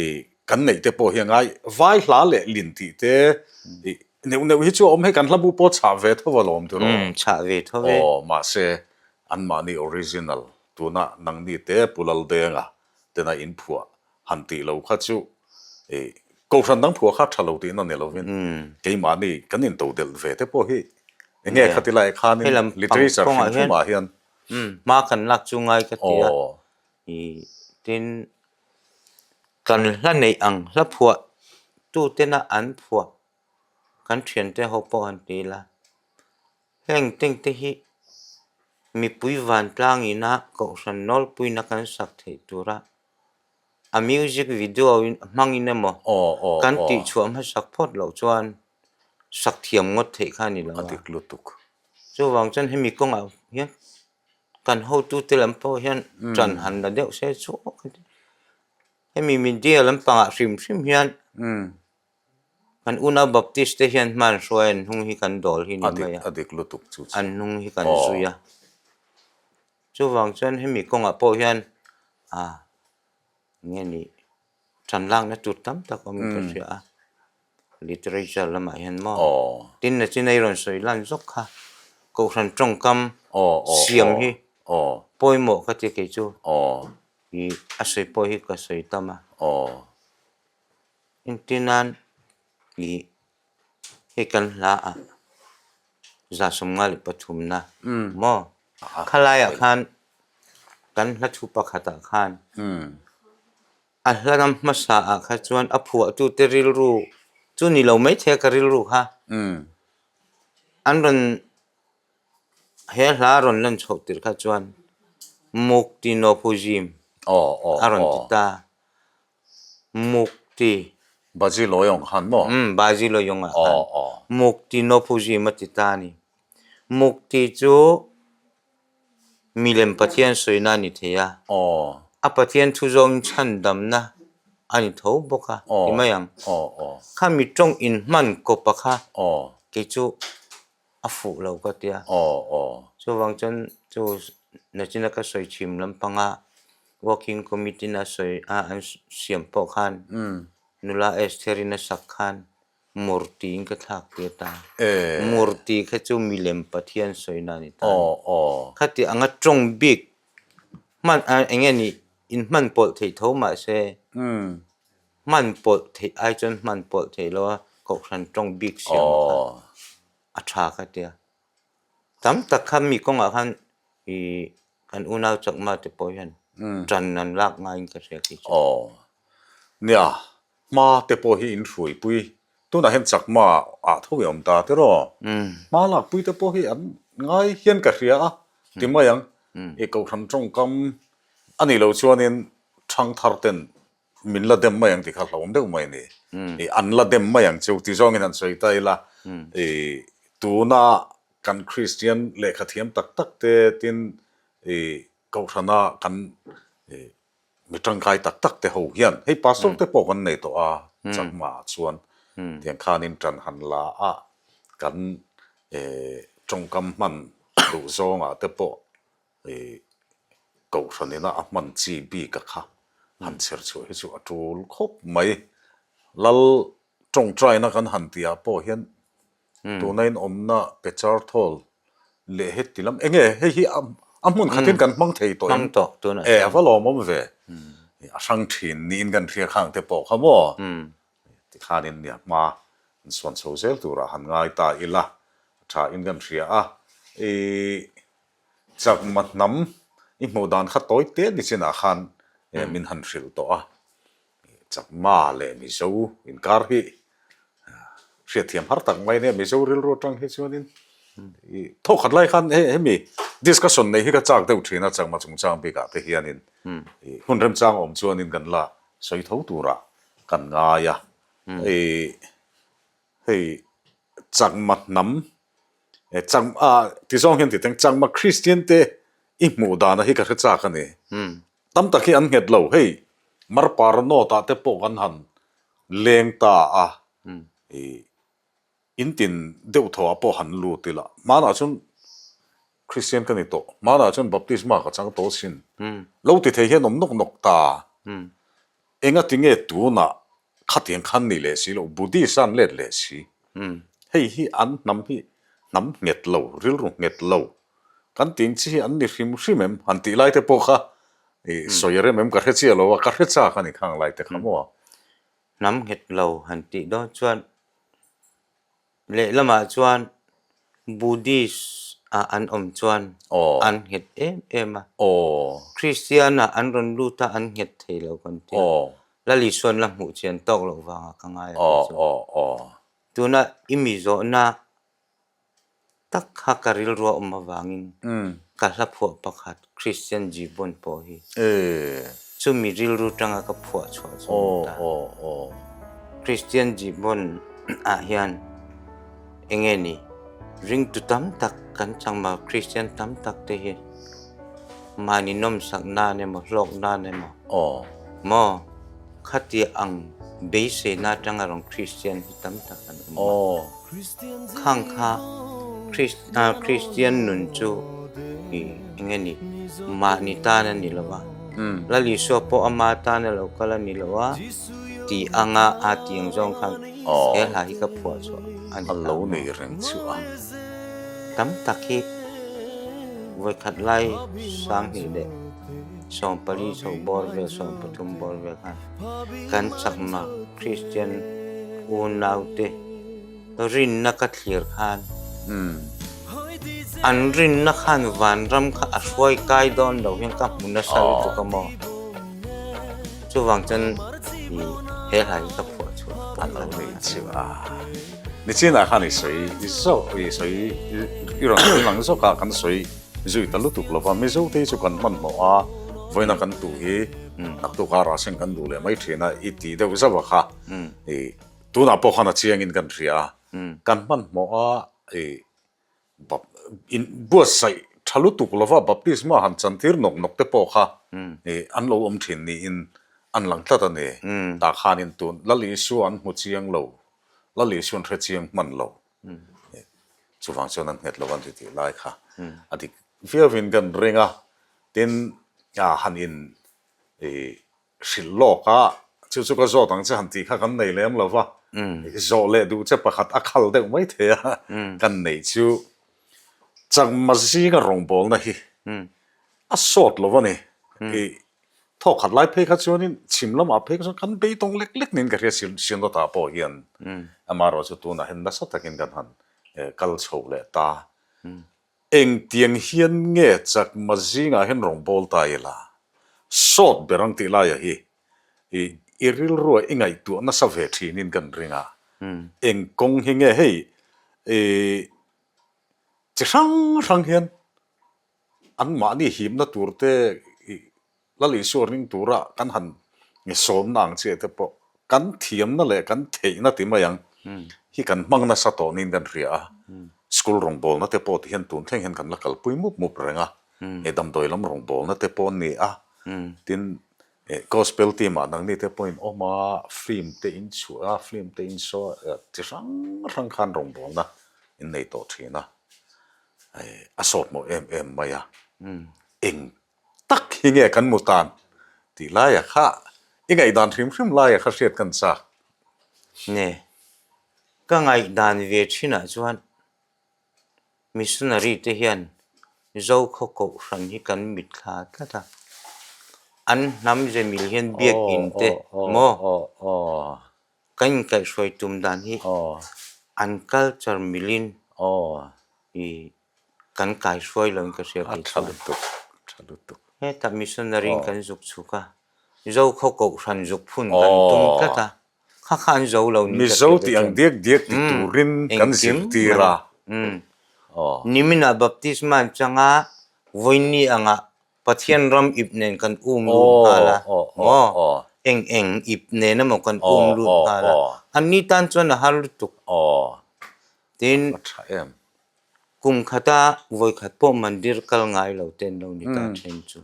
ih kan neih te pawh hi a ngai vai hla leh lin tih te ih neuh neuh hi chu a awm hei kan hla bu pawh chhah ve tho alawm tiraw? Chhah ve tho e. Aw mahse anmahni original Tuna nangni te Pu Laldenga tena in phuah han tih lo kha chu i Kohhran dang phuah kha tha lo tihna ni lovin keimahni kan in to delh ve te pawh hi eng nge khati lai khanin literature hrim hrim ah hian hma kan lak chu ngai ka ti a, i tin kan hla neih ang hla phuah tu tena an phuah kan thiante ho pawh han ti ila Heng tengte hi mipui vantlang ina kohhran nawlpuina kan sak theih tura a music video in hmangin emaw kan tihchhuah hmasak phawt loh chuan sak thiam ngawt theih kha a ni lo a. Chuvang chuan hemi kawngah hian kan hotute lam pawh hian ṭan han la deuh se chu hemi media lampangah hrim hrim hian Kan unau Baptist te hian hman hruai an hnung hi kan dawl hi ni mai a, an hnung hi kan zui a. Chuvang chuan hemi kawngah pawh hian ah nge ni ṭan lakna tur tam tak awmin ka hria a, literature lamah hian maw tin na chin a i rawn sawi lan zawk kha Kohhran tawngkam siam hi pawimawh ka ti kei chu i a sawi pawh hi ka sawi tam a. Engtinan ih hei kan hla ah 153 na maw khalaiah khan kan hla thu pakhatah khan a hla ram hmasa ah kha chuan a phuahtute rilru chu ni lo maithei a ka rilru kha an rawn he hla rawn lan chhoh tirh kha chuan Mukti Nopujim a rawn ti ta. Mukti. Baji Loyong khan maw? Umm, Baji Loyong ah khan. Mukti Nopujim a ti ta a ni. Mukti chu milem Pathian sawina a ni thei a. A Pathian thu zawngin chhandamna a ni tho bawk a ti mai ang. Kha mi tawng inhman kawpa kha kei chu a fuh lo ka tia. Chuvang chuan chu nachina ka sawi chhim lampanga working committee na sawi a an siam pawh khan nula Esther-in a sak khan murti in ka thlak tir ta. Murti kha chu milem Pathian sawina a ni ta. Khati anga tawng bik hman eng nge ni inhman pawlh theih tho mahse Hman pawlh theih ai chuan hman pawlh theih lo a, Kohhran tawng bik siam kha a tha ka tia. Tam tak kha mi kawngah khan ih kan unau chakma te pawh hian tan an lak ngaiin ka hria khi chu. Aw. Nia, hma te pawh hi in hruaipui. Tunah hian chakma ah tho i awm ta tiraw? Hma lakpui te pawh hi an ngai hian ka hria a ti mai ang. Ih Kohhran tawngkam a nih loh chuanin thangthar ten min la dem mai ang tih kha hlauhawm deuh mai a ni. I an la dem mai ang chu ti zawngin han sawi ta ila, i tuna kan Kristian lehkha thiam tak tak te tin i Kohhrana kan i mi tangkai tak tak te ho hian hei pastor te pawh kan nei tawh a chakma ah chuan tiang khanin tan han la a kan i tawngkam hman duh zawngah te pawh I Kohhran ina a hman chi bik a kha han chher chhuah hi chu a tul khawp mai. Lal tawngtaina kan han tihah pawh hian tuna in awmna Pechar thawl leh heti lam eng nge hei hi a hmun khatin kan hmang thei tawh em? E a va lawmawm ve. A hrang thin niin kan hria khang te pawh kha maw? Tikhanin nia hma an suan chho zel turah han ngai ta ila a tha in kan hria a. I Chakma hnam i hmuh dan kha tawi te ni chinah khan min han hrilh tawh a, Chakma leh Mizo inkar hi hriatthiam har tak mai nia, Mizo rilru atang hi chuanin. I thawkhat lai khan he hemi discussion nei hi ka chak deuh thin a changma chungchang bikah te hianin i hun remchang awm chuanin kan la sawi tho turah kan ngai a. I hei changma hnam chang a ti zawng hian ti teng changma Christian te i hmuh dana hi ka hre chak a ni. Tam tak hi an nghet lo hei Marpara North ah te pawh kan han leng ta a i In tin deuh thaw ah pawh han lut ila, hmanah chuan Kristian ka ni tawh, hmanah chuan baptisma ka chang tawh sin. Lo ti thei hian awm nawk nawk ta. Enga ti nge tunah khatiang khan ni leh si lo, Buddhist an let leh si. Hei hi an hnam hi hnam nghet lo, rilru nghet lo. Kan ting chi hi an ni hrim hrim em? Han tih lai te pawh kha i sawi a rem em ka hre chiah lo a, ka hre chak a ni khang lai te kha maw? Hnam nghet lo han tih dawn chuan lehlamah chuan Buddhist ah an awm chuan an nghet em em a, Christian ah an rawn lut a an nghet thei lo kan ti a, Lal Isuan la hmuh chian tawk loh vangah ka ngai a kei chuan. Tuna i mi zawhna tak kha ka rilru a awm avangin ka hla phuah pakhat Christian Jibon pawh hi chumi rilru tanga ka phuah chhuah chu a ni ta. Christian Jibon ah hian enge ni ringtu tam tak kan changma Christian tam tak te hi mahni nawmsak nan emaw hlawk nan emaw maw Khatia ang beiseina atanga rawn Kristian hi tam tak an awm a. Khang kha Kristian nun chu i eng nge ni, mahni tan a ni lo a, Lal Isua pawh ama tan a lo kal a ni lo a tih anga a tih ang zawng khan he hla hi ka phuah chhuah a ni ta maw? Tam tak hi vawikhat lai sanghnih leh. 40 chho bawr vel, 13 bawr vel khan kan chakma Kristian unaute rinna ka thlir khan an rinna khan vanram kha a hruai kai dawn lo hian ka hmu nasa lutuk a maw? Chuvang chuan i he hla hi ka phuah chhuah a lo ni chu a. Nichinah khan i sawi i zawk i sawi i rawn sawi lang zawk a kan sawi Zui ta lutuk lova Mizo te hi chu kan hmanhmawh a, vawiina kan tuh hi naktuk a rah seng kan duh leh mai thin a, i tih deuh zauh a kha i tunah pawh khan a chiangin kan hria a, kan hmanhmawh a i in buatsaih tha lutuk lova baptisma han chantir nawk nawk te pawh kha i an lo awm thin niin an lang tlat a ni. Tah khanin tun Lal Isua an hmu chiang lo, Lal Isua an hre chiang hman lo. Chuvang chuan an nghet lo an ti tih lai kha a dik viauin kan ring a, tin han in hrilh lawk a, chu chu ka zawt ang che han tih kha kan nei lem lo va, zawh leh duh che pakhat a khal deuh mai thei a, kan neih chu chakma zinga rawngbawlna hi a sawt lo a ni. Thawk khat lai phei kha chuanin chhim lamah phei kha chuan kan beidawng lek lek niin ka hria Sianlawtah pawh hian amaherawh chu tunah hian nasa takin kan han kal chho leh ta. Engtiang hian nge chakma zingah hian rawngbâwl ta ila sawt ber ang tih laiah hi i rilrua i ngaihtuah nasa ve thinin kan ring a, eng kawng hi nge hei chi hrang hrang hian Anmahni himna tur te i Lal Isua ring tura kan han sawmna ang chiah te pawh kan thiamna leh kan theihna ti mai ang hi kan hmang nasa tawh niin kan hria a. School rawngbawlna te pawh ti hian tun thleng hian kan la kalpui mup mup reng a, he damdawi lam rawngbawlna te pawh an ni a, tin gospel team ah nangni te pawhin awm a, film te in chhuah a, film te in saw a, chi hrang hrang khan rawngbawlna in nei tawh thin a. A sawt mawh em em mai a, eng tak hi nge kan mu tan tih laia kha i ngaihdan hrim hrim laia kha hriat kan chak. Ne, ka ngaihdan ve thinah chuan missionary te hian Zokhaw Kohhran hi kan mitthla tlat a, an hnam ze mil hian biakinn te maw? Kan inkaihhruai tum dan hi an culture milin i kan kaihhruai lo in ka hria kei chuan. Hetah missionary in kan zuk chhuk a, Zokhaw Kohhran zuk phun kan tum tlat a, kha kha an zo lo niin ka hria Mizo tih ang diak diak ti turin kan zirtir a. Niminah baptisma an chang a, vawiini angah Pathian ram ip nen kan um lut nghal a, maw? Eng eng ip nen emaw kan um lut nghal a, anni tan chuan a har lutuk. Tin, kum khata vawi khat pawh mandir kal ngai lo te an lo ni ta then chu.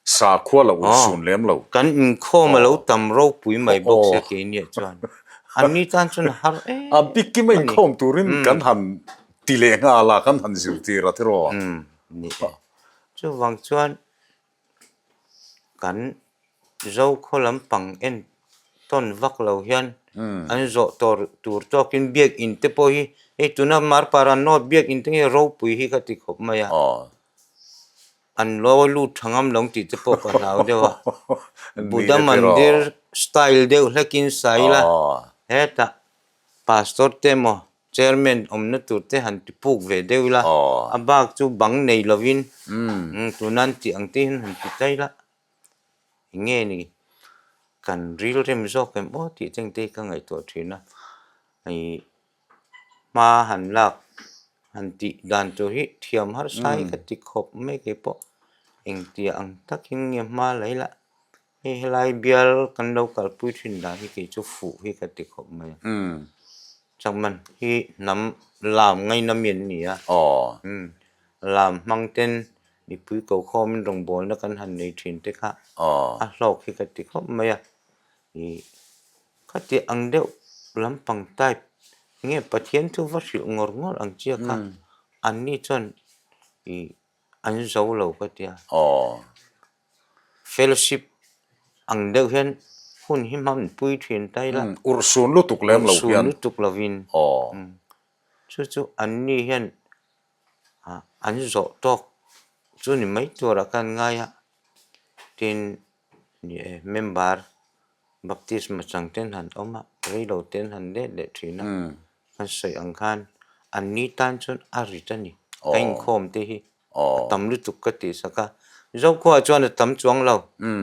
Sakhua lo urhsun lem lo. Kan inkhawm a lo tam ropui mai bawk sia keiniah chuan. Anni tan chuan a har em A bikkim a inkhawm turin kan han ti leh nghal a, kan han zirtir a tiraw? Ni e. Chuvang chuan kan Zokhaw lampang en tawn vak lo hian an zawh tawr tur tawkin biakinn te pawh hi hei tuna Marpara North biakinn te nge ropui hi ka ti khawp mai a. An lo lut tha ngam lo tih te pawh ka hlau deuh a. Buddha Mandir style deuh hlekin sai ila hetah Pastor te emaw Chairman awmna tur te han ti puk ve deuh ila, a bak chu bang nei lovin tuna an tih ang te hian han ti ta ila, eng nge ni kan rilrem zawk em aw tih cheng te hi ka ngaihtuah thin a, hei hma han lak han tih dan tur hi thiam harsa hi ka ti khawp mai keipawh engtia ang takin nge hma la ila. Hei helai bial kan lo kalpui thin dan hi kei chu fuh hi ka ti khawp mai a. Chakman hi hnam lam ngaina mi an ni a. Lam hmang ten mipui ko khawmin rawngbawlna kan han nei thin te kha a hlawk hi ka ti khawp mai a. Ih khati ang deuh lampang type nge Pathian chu va hrilh ngawr ngawr ang chiah kha anni chuan ih an zo lo ka tia. Fellowship ang deuh hian hun hi hman pui thin ta ila. Urhsun lutuk lem lo hian. Urhsun lutuk lovin. Chu chu anni hian an zawh tawk chu ni mai turah khan ngai a. Tin, ni e, member baptisma chang ten han awm a, reilo ten han let leh thin a. Kan sawi ang khan anni tan chuan a rit a ni. Ka inkhawm te hi. A tam lutuk ka tih sak a. Zokhuaah chuan a tam chuang lo.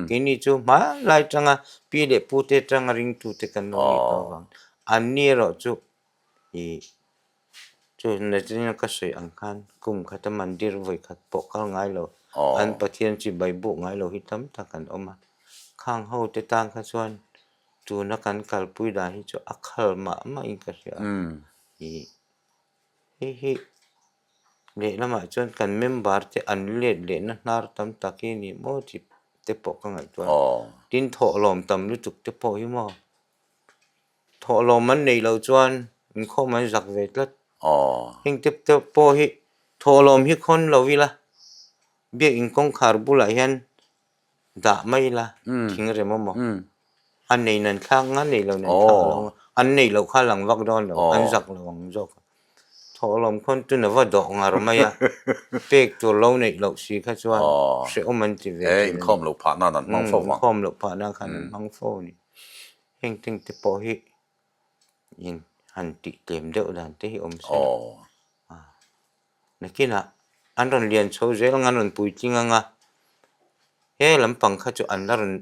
Keini chu hmanlai tanga pi leh pu te tanga ringtute kan lo nih tawh avang. Anni erawh chu ih chu natina ka sawi ang khan kum khata mandir vawi khat pawh kal ngai lo. An Pathian chi bai buk ngai lo hi tam tak an awm a. Khang ho te tan kha chuan tuna kan kalpui dan hi chu a khal mah mahin ka hria a. Ih Hei hi lehlamah chuan kan member te an let lehna hnar tam tak hi ni maw tih te pawh ka ngaihtuah a. Tin thawhlawm tam lutuk te pawh hi maw thawhlawm an neih loh chuan inkhawm an zak ve tlat. Heng te pawh hi thawhlawm hi khawn lo ila biakin kawngkhar bulah hian dah mai ila thing rem awm a nei nan thlak nga nei lo nan thlak lo nga an nei loh kha lang vak dawn lo an zak lo ang zawk a thawhlawm khawn tun a va dawh ngar mai a pek tur lo neih loh si kha chuan hrehawm an ti ve thin a inkhawm loh phah nan an hmang fo ang inkhawm loh phah nan khan an hmang fo a ni heng thing te pawh hi in han tih tlem deuh dan te hi awm se a. Nakinah an rawn lian chho zel ang a, an rawn puitling ang a, he lampang kha chu an la rawn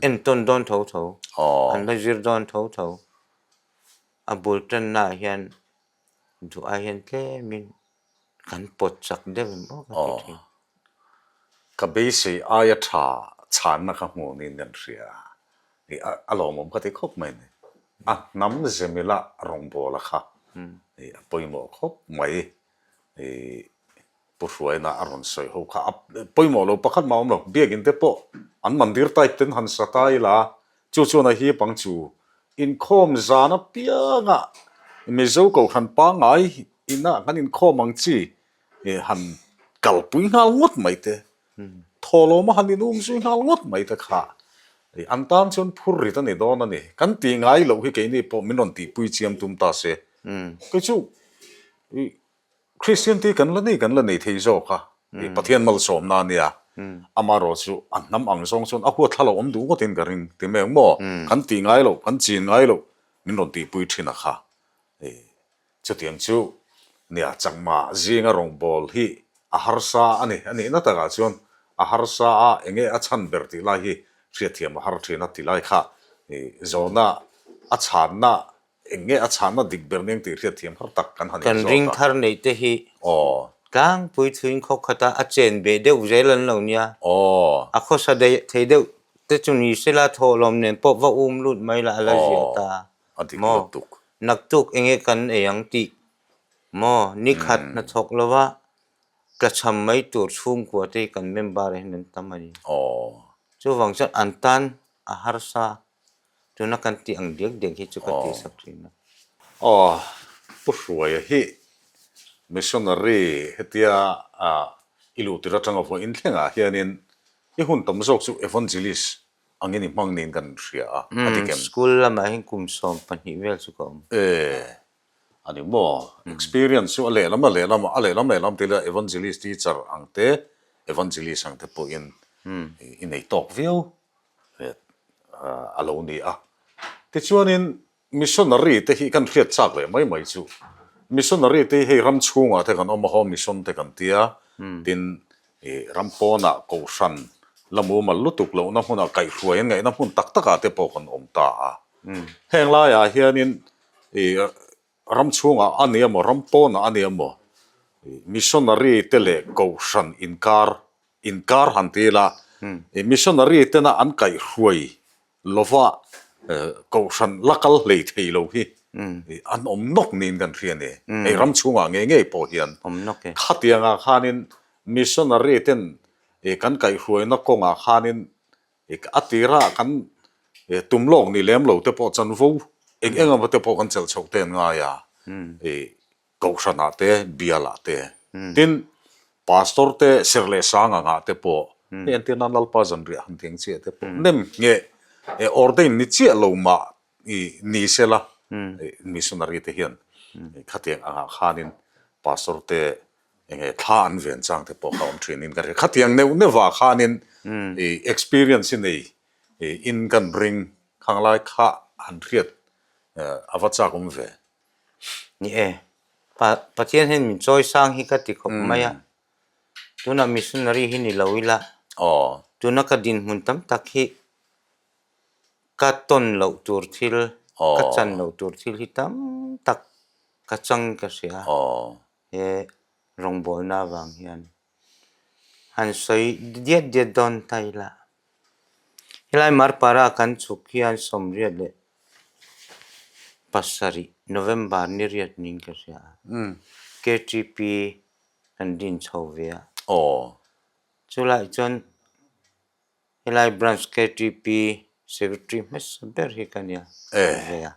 entawn dawn tho tho, an la zir dawn tho tho. A bul tannaah hian duh ai hian tlemin kan pawt chak deuh em aw ka ti thin. Ka beisei aia tha chhanna ka hmuh niin kan hria a, a lawmawm ka ti khawp mai a ni. A hnam zemila rawngbawla kha a pawimawh khawp mai. Pu Hruaina a rawn sawi ho kha a pawimawh lo pakhat mah a awm lo. Biakin te pawh an mandir type ten han sa ta ila chu chuan a hip ang chu inkhawm zan apianga Mizo Kohhran pangngai inah kan inkhawm ang chi han kalpui nghal ngawt mai te, thawhlawm a han inum zui nghal ngawt mai te kha an tan chuan phur rit a ni dawn a ni. Kan tih ngai loh hi keini pawh min rawn tihpui chiam tum ta se. Kei chu Kristian te kan la nei kan la nei thei zawk a, Pathian malsawmna a nia. Amaherawh chu a hnam ang zawng chuan a huat thla lo awm duh ngawtin ka ring ti mai ang maw? Kan tih ngai loh, kan chin ngai loh min rawn tihpui thin a kha. Chutiang chu nia chakma zinga rawngbâwl hi a harsa a ni. A nihna takah chuan a harsa a, enge a chhan ber tih lai hi hriatthiam a har thin a ti lai kha zawhna a chhanna Eng nge a chhanna dik ber ning tih hriat thiam har tak kan han Kan inzawt ring a. thar neih te hi Aw. tlangpui thuin khaw khata a chen beh deuh zel an lo nia. Aw. A khawsa daih thei deuh te chu ni sela thawhlawm nen pawh va um lut mai la a la ziah Aw. ta. A dik Maw? lutuk. Naktuk eng nge kan ei ang tih maw? Nikhat hnathawk lova tlachham mai tur chhungkua te hi kan member ah hian an tam a ni. Aw. Chuvang chuan an tan a harsa Tuna kan tih ang diak diak hi chu ka tihsak thin a. Aw, Pu Hruaia hi missionary hetia i luh tir atanga vawiin thlengah hianin i hun tam zawk chu evangelist angin i hmang niin kan hria a, a dik em? School lamah hian kum 12 vel chu ka awm. E, a ni maw? Experience chu a lehlam a lehlam a lehlam lehlam tih ila evangelist teacher ang te, evangelist ang te pawhin i nei tawk viau a lo ni a. Tichuanin missionary te hi kan hriat chak leh mai mai chu. Missionary te hi hei ram chhungah te kan awm a, home mission te kan tia, tin ram pawnah kohhran la mumal lutuk lohna hmunah kaihhruai an ngaihna hmun tak takah te pawh kan awm ta a. Heng laiah hianin ram chhungah a ni emaw, ram pawnah a ni emaw, missionary te leh kohhran inkar Inkar han ti ila, missionary tena an kaihhruai lova kohhran la kal hlei thei lo hi an awm nawk niin kan hria a ni. Hei ram chhungah ngei ngei pawh hian khatiangah khanin missionary ten kan kaihhruaina kawngah khanin a tirah kan tum lawk ni lem lo te pawh chanvo eng eng emaw te pawh kan chelh chhoh te an ngai a. Kohhranah te, bialah te, tin, Pastor te, serh leh sang angah te pawh, hei entir nan Lalpa zanriah han teng chiah te pawh nem nge ordain ni chiah lo mah i ni sela missionary te hian khatiang angah khanin Pastor te enge thla an ven chang te pawh kha awm thin in ka hria. Khatiang neuh neuhah khanin i experience i nei in kan ring khanglai kha han hriat a va chak awm ve. Ni e, Pathian hian min chawi sang hi ka ti khawp mai a, tunah missionary hi ni lo ila, tuna ka dinhmun tam tak hi ka tawn loh tur thil, ka chan loh tur thil hi tam tak ka chang ka hria he rawngbawlna avang hian. Han sawi diat diat dawn ta ila. Helai Marpara kan chhuk hian 97 November ni riat niin ka hria a. KTP kan din chho ve a. Chulai chuan helai branch KTP secretary hmasa ber hi ka nia ve a.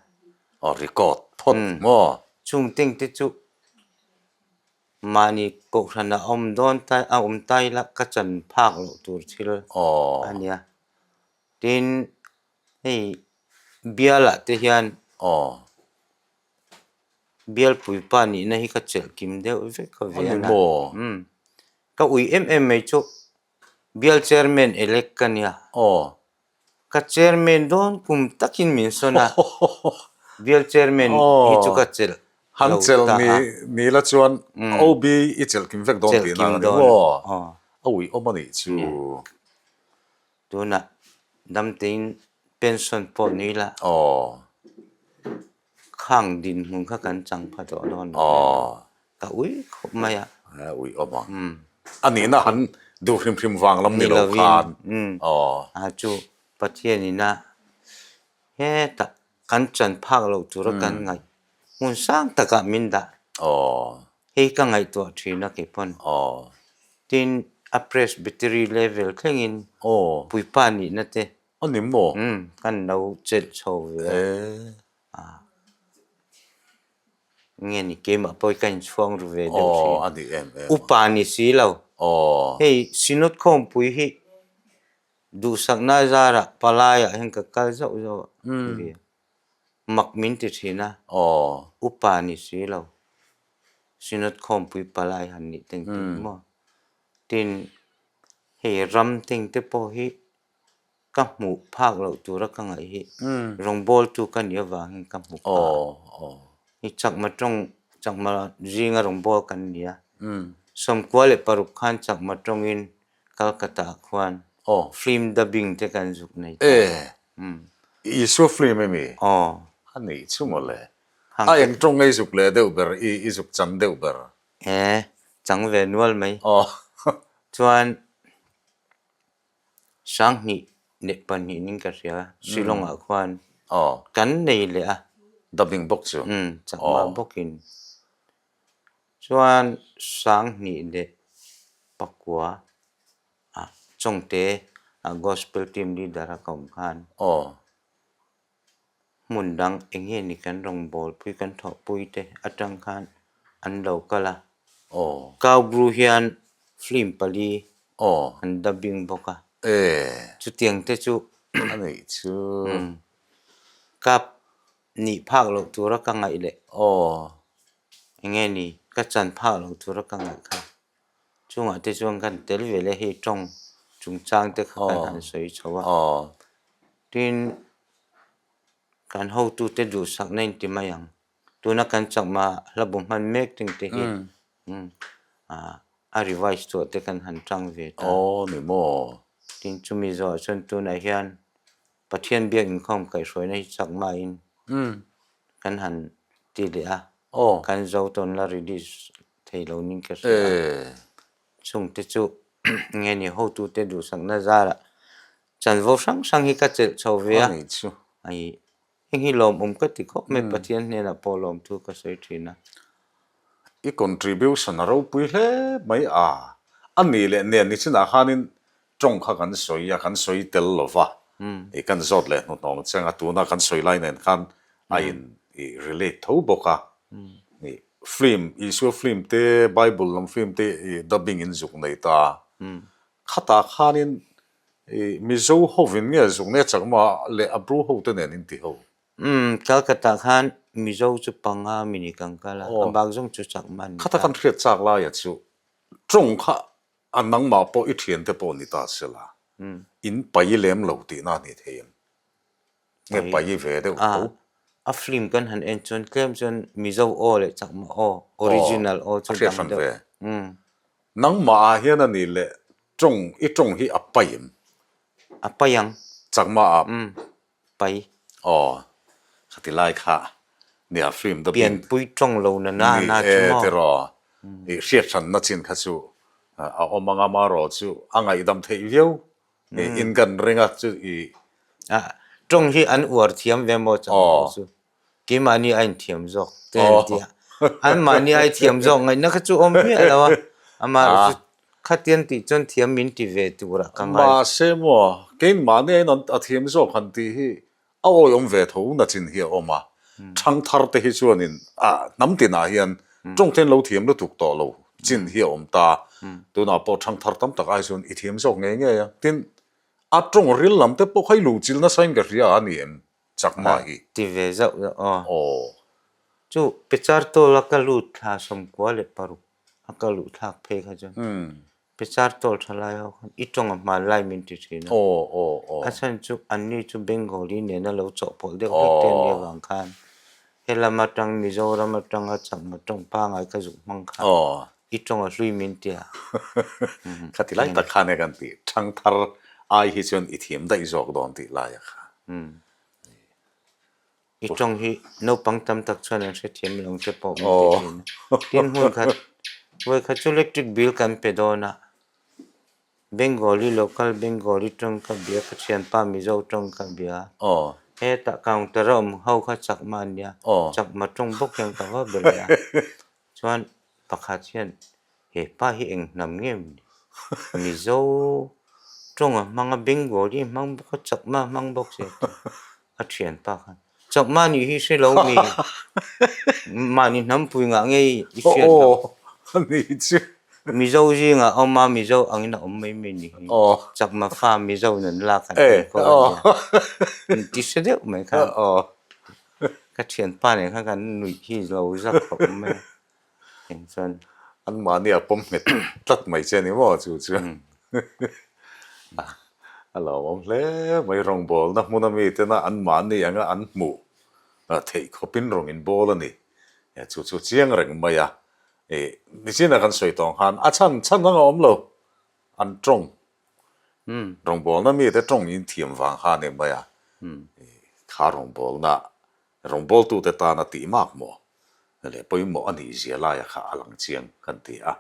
Aw record phawt maw? Chung tengte chu Mahni kohhran a awm dawn ta a awm ta ila ka chan phak loh tur thil a nia. Tin, hei bialah te hian bialpuipa nihna hi ka chelh kim deuh vek a ve a na. Ka ui em em mai chu bial chairman elect ka nia. Ka chairman dawn kum takin min sawn a, bial chairman hi chu ka chelh Han chelh ni ni la chuan OB i chelh kim vek dawn tihna a ni maw? A ui awm a nih chu. Tunah damtein pension pawh ni la. Khang dinhmun kha kan chang pha tawh dawn lo. Ka ui khawp mai a. A ui awm ang. A nihna han duh hrim hrim vang lam ni lo khan. A chu Pathian ina hetah kan chan phak loh tura kan ngaih hmun sang takah min dah. Hei ka ngaihtuah thin a kei pawn. Tin, a presbytery level thlengin puipa nihna te A ni maw? Umm, kan lo chelh chho ve a. E. Nge ni keimah pawh hi ka inchhuang ru ve deuh thin. Aw, a ni em em. Upa ni si lo. Aw. Hei Synod khawmpui hi duhsakna zarah palaiah hian ka kal zauh zauh a ve. Mak min ti thin a. Aw. Upa ni si lo. Synod khawmpui palai han nih teng tih maw. Tin, hei ram teng te pawh hi Ka hmuh phak loh tura ka ngaih hi rawngbawltu ka nih avangin ka hmu phak a. Hi Chakma tawng, Chakma zinga rawngbâwl kan ni a. 96 khan Chakma tawngin Calcutta ah khuan film dubbing te kan zuk nei ta. Isua film emi? Aw. A nih chu mawle. A eng tawng ngei zuk leh deuh ber i i zuk chang deuh ber. E, chang ve nual mai. Chuan Sanghnih leh pahnih ning ka hria, Shillong ah khuan kan nei leh a. Dubbing bawk chu. Umm, chakma bawkin. Chuan Sanghnih leh pakua ah Chawngte ah Gospel team leader a ka awm khan. Hmun dang eng nge ni kan rawngbawlpui kan thawhpui te atang khan an lo kal a. Kaubru hian film pali an dubbing bawk a. Chutiang te chu kap nih phak loh tura ka ngaih leh eng nge ni ka chan phak loh tura ka ngaih kha. Chungah te chuan kan tel ve leh hei tawng chungchang te kha kan han sawi chho a. Tin, kan hotute duhsakna in ti mai ang. Tuna kan chakma hla bu hman mek ting te hi a revise tuah te kan han tang ve ta. Tin, chumi zawhah chuan tunah hian Pathian biak inkhawm kaihhruaina hi chakma in kan han ti leh a. Kan zo tawn la release thei lo ning ka hria a. Chungte chu nge ni hotute duhsakna zarah chanvo hrang hrang hi ka chelh chho ve a. Heng hi lawmawm ka ti khawp mai Pathian hnenah pawh lawmthu ka sawi thin a. I contribution a ropui hle mai a, a nih leh nen nichinah khanin tawng kha kan sawi a, kan sawi tel lo va, i kan zawt leh hnuhnawng cheng a, tuna kan sawi lai nen khan a in i relate tho bawk a, i film, Isua film te, Bible lam film te i dubbing in zuk nei ta, khatah khanin i Mizo hovin nge zuk nei a chakma leh a Bru ho te nen in ti ho? Umm, Calcutta khan Mizo chu panga mini kan kal a, a bak zawng chu chakma an ni ta. Khata kan hriat chak laia chu tawng kha A nangmah pawh i thiante pawh ni ta se la, in pai lem lo tihna a ni thei em? Nge pai ve deuh tho? A film kan han en chuan tlem chuan Mizo aw leh Chakma aw, original aw chu dang deuh. Nangmah ah hian a nih leh tawng, i tawng hi a pai em? A pai ang. Chakma ah pai. Aw, khati lai kha nia film dubbing. Pianpui tawng lo na na na chu maw? Ni e tiraw, i hriat hranna chin kha chu a awm anga marawh chu a ngaihdam theih viau in kan ring a chu i. Tawng hi an uar thiam ve maw chang ho chu. Keimahni a inthiam zawk te an ti a, anmahni a inthiam zawk ngaihna kha chu awm miah lo a, amaherawhchu khatian tih chuan thiam min ti ve turah ka ngai. Mahse maw, keimahni a in a thiam zawk han tih hi a awihawm ve tho na chin hi a awm a, ṭhangthar te hi chuanin a hnam tinah hian ṭawng te an lo thiam lutuk tawh lo chin hi a awm ta, tunah pawh ṭhangthar tam tak ai chuan i thiam zawk ngei ngei a, tin a ṭawng ril lam te pawh kha i luhchilh nasa in ka hria a ni em? Chakma hi. Ti ve zauh zauh aw. Aw. Chu Pechartawl a ka lut thla 96 a ka luh thlak phei kha chuan Pechartawl tha lai ho khan i tawng a hman lai min ti thin a. Aw aw aw. A chhan chu anni chu Bengali nena lo chawhpawlh deuh hlek te an nih avang khan helam atang Mizoram atanga Chakma tawng pangai ka zuk hmang kha i tawng a hlui min ti a. Khati lai tak khan e kan tih thangthar ai hi chuan i thiam daih zawk dawn tih lai a kha. I tawng hi naupang tam tak chuan an hrethiam lo ang che pawh min ti thin a. Tin hmun khat vawi khat chu electric bill kan pe dawn a, Bengali local Bengali tawng ka bia ka thianpa Mizo tawng ka bia. Hetah counter a awm ho kha chakma an nia, chakma tawng bawk hian ka va be leh a. Chuan pakhat hian he pa hi eng hnam nge maw ni? Mizo tawnga hmanga Bengali hmang bawk a, Chakma hmang bawk si a ti. A thianpa khan, Chakma nih hi hre lo mi? Mahni hnampui ngah nge i hriat loh? Mizo zingah a awm a, Mizo angin a awm mai mai ni hi. Chakma fa Mizo nan lak an enkawl a nia. Inti hre deuh mai khan. Ka thianpa nen khan kan nuih hi lo za khawp mai a, eng chuan. An mahni a pawm nghet tlat mai che ni maw chu chu. A lawmawm hle mai rawngbawlna hmuna mitena an mahni anga an hmuh theih khawpin rawng in bawl a ni. Chu chu chiang reng mai a. Nichin a kan sawi tawng khan a chhan chhan ang a awm lo an tawng Rawngbawlna mite tawng in thiam vang kha a ni mai a, kha rawngbawlna Rawngbawltute tana tih mak maw leh pawimawh a nih zia laia kha a lang chiang kan ti a.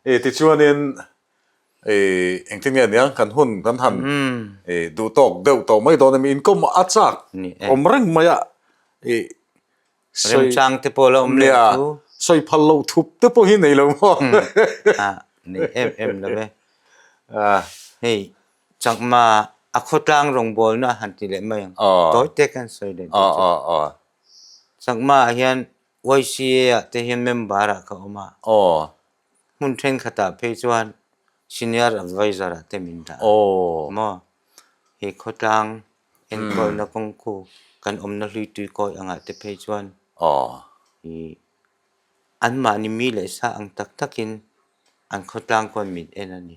E tichuanin e engtin nge nia kan hun kan han e duh tawk deuh tawh mai dawn emi inkawm a chak awm reng mai a e sawi Remchang te pawh la awm leh chu. Sawi phal loh thup te pawh hi nei lo maw? A nei em em lo e. Hei Chakma a khawtlang rawngbawlna han ti leh mai ang. Tawi te kan sawi leh duh chu. Chakma ah hian YCA ah te hian member ah ka awm a. Hmun thenkhatah phei chuan senior advisor ah te min dah a. Maw? He khawtlang enkawlna kawngku kan awmna hlui tui kawi angah te phei chuan ih anmahni mi leh sa ang tak takin an khawtlang kaw'n min en a ni.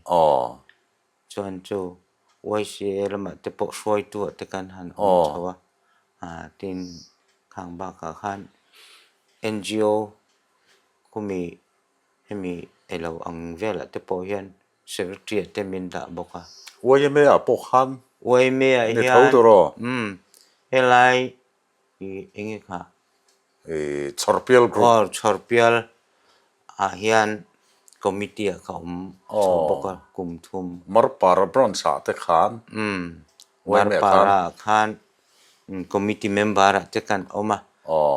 Chuan chu YCA lamah te pawh hruaituah te kan han awm chho a, tin khang bakah khan NGO khumi hemi elo ang velah te pawh hian secretary ah te min dah bawk a. YMA ah pawh khan YMA ah ni tho tur aw. Umm helai Ih eng nge kha? Ih Chhawrpial group. Aw Chhawrpial ah hian committee ah ka awm chho bawk a kum thum. Marpara branch ah te khan. Umm Marpara ah khan committee member ah te kan awm a.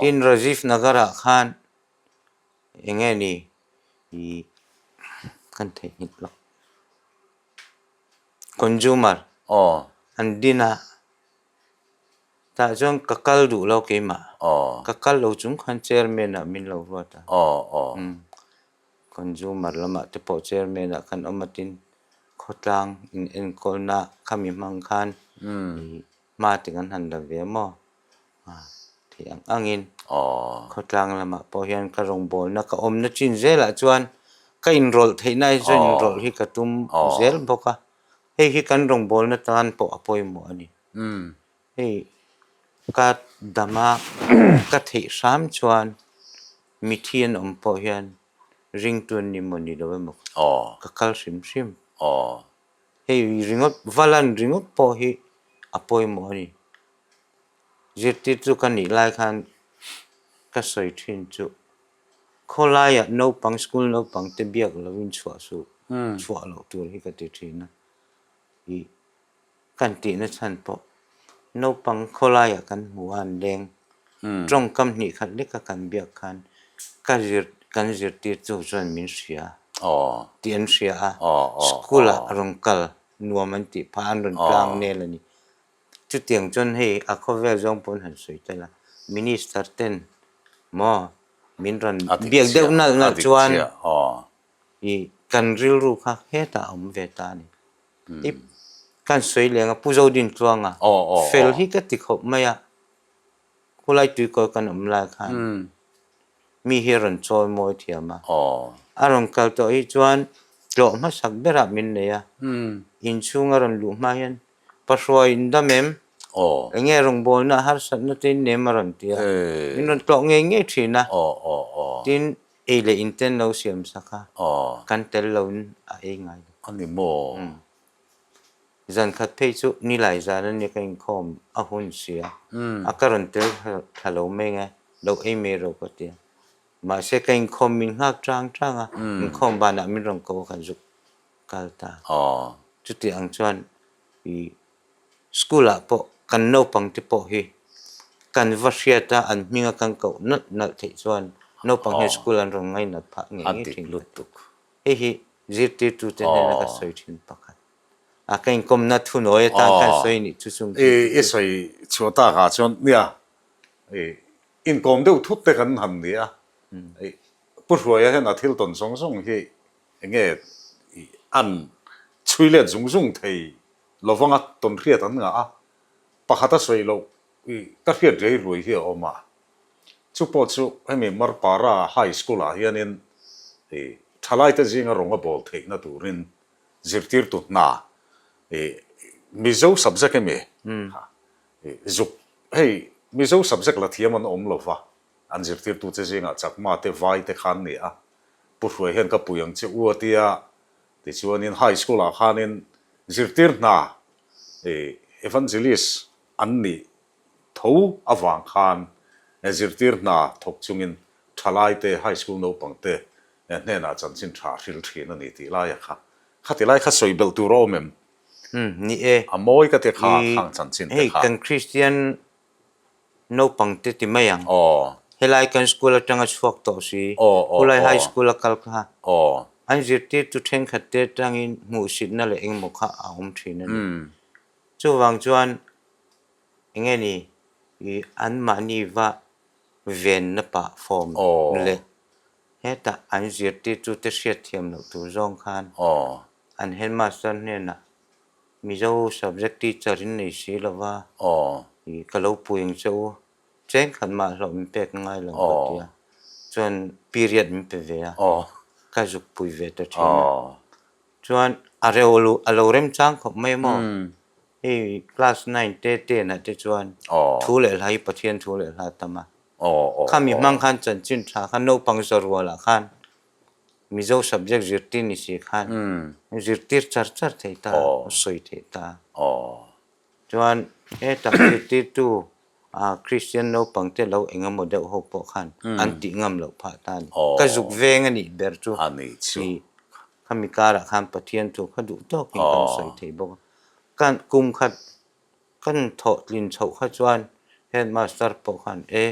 Tin Rajiv Nagar ah khan eng nge ni ih kan theihnghilh loh. Consumer an din a. Tah chuan ka kal duh lo keimah. Ka kal lo chung khan chairman ah min lo ruat a. Consumer lamah te pawh chairman ah khan awm a tin khawtlang in enkawlna khami hmang khan hma te kan han la ve maw? Theih ang angin khawtlang lamah pawh hian ka rawngbawlna ka awmna chin zelah chuan ka inrawlh theihna hi chuan inrawlh hi ka tum zel bawk a. Hei hi kan rawngbawlna tan pawh a pawimawh a ni. Hei ka dama ka theih hram chuan mithi an awm pawh hian ringtu an ni maw ni lo emaw ka kal hrim hrim. Hei ringawt valan ringawt pawh hi a pawimawh a ni. Zirtirtu ka nih lai khan ka sawi thin chu khawlaiah naupang school naupang te biak lovin chhuah suh chhuah loh tur hi ka ti thin a. Ih Kan tihna chhan pawh naupang khawlaiah kan hmu a an leng. Tawngkam hnih khat leka kan biak khan ka zir kan zirtirtu chuan min hria tih an hria a, school ah rawn kal nuam an tih phah an rawn tlang nel a ni. Chutiang chuan hei a khawvel zawng pawn han sawi tel a, minister ten maw min rawn biak deuh nalh nalh chuan ih kan rilru kha hetah a awm ve ta a ni. I kan sawi leng a Pu Zodintluanga fel hi ka ti khawp mai a, khulai tuikawl kan awm lai khan mi hi a rawn chawi mawi thiam a, a rawn kal tawh hi chuan tlawh hmasak berah min nei a, inchhung a rawn luh hma hian Pahruai in dam em? Eng nge rawngbawlna harsatna te in nem a rawn ti a, min rawn tlawh ngei ngei thin a, tin Ei leh in ten lo siam sak a, kan tel lo in a ei ngai lo. A ni maw? Zan khat phei chu nilai zan a nia ka inkhawm a hun si a, a ka rawn tel thla lo mai nge, lo ei mai rawh ka ti a. Mahse ka inkhawm min nghak chang chang a, inkhawm banah min rawn ko a kan zuk kal ta. Chuti ang chuan i School ah pawh kan naupang te pawh hi kan va hriat a, an hming a kan koh nalh nalh theih chuan naupang hian school an rawn ngainat phah ngei ngei thin ka ti. Hei hi zirtirtu te hnena ka sawi thin pakhat. A ka inkawmna thunawi atan kan sawi nih chu chung chu. I sawi chhuah tak ah chuan nia inkawm deuh thut te kan han ni a, Pu Hruaia hian a thil tawn zawng zawng hi enge an chhui let zung zung thei Lovanga tawn hriat an ngah a, pakhat a sawi loh i ka hriat rei ruai hi a awm a. Chu pawh chu hemi Marpara High School ah hianin i thalaite zinga rawng a bawl theihna turin zirtirtu hna i Mizo subject emi i zuk hei Mizo subject la thiam an awm lova an zirtirtu che zingah Chakma te Vai te kha an ni a, Pu Hruai hian ka pui ang che u a tia Tichuanin high school ah khanin zirtir hna Evangelist an nih tho avang khan zirtir hna thawk chungin thalaite, high school naupangte hnenah chanchin tha hril thin a ni tih laia kha khati lai kha sawi belh tur a awm em? Umm ni e. A mawi ka ti kha khang chanchin te Hei kha. kan Kristian naupang te ti mai ang. Aw. Helai kan school atanga chhuak tawh si. Aw aw Khulai aw. high school a kal kha. Aw. An zirtirtu thenkhat te atangin hmuhsitna leh engemaw kha a awm thin a ni. Chuvang chuan enge ni i anmahni va venna pah form leh hetah an zirtirtute hriatthiam loh tur zawng khan an headmaster hnenah Mizo subject teacher in nei si lova i ka lo pui ang che u, cheng khat mah hlauh min pek ngai lo ka ti a, chuan period min pe ve a, ka zuk pui ve ta thin a. Chuan a reu lo a lo remchang khawp mai maw? Hei class nine te ten ah te chuan thu leh hla hi Pathian thu leh hla a tam a. Khami hmang khan chanchin tha khan naupang zarual ah khan Mizo subject zirtir ni si khan zirtir char char thei ta a, sawi thei ta. Chuan hetah zirtirtu Kristian naupang te lo eng emaw deuh ho pawh khan an tih ngam loh phah ta a ni. Ka zuk veng a nih ber chu. Khami karah khan Pathian chu kha duh tawkin kan sawi thei bawk a. Kan kum khat kan thawh tlin chhoh kha chuan headmaster pawh khan e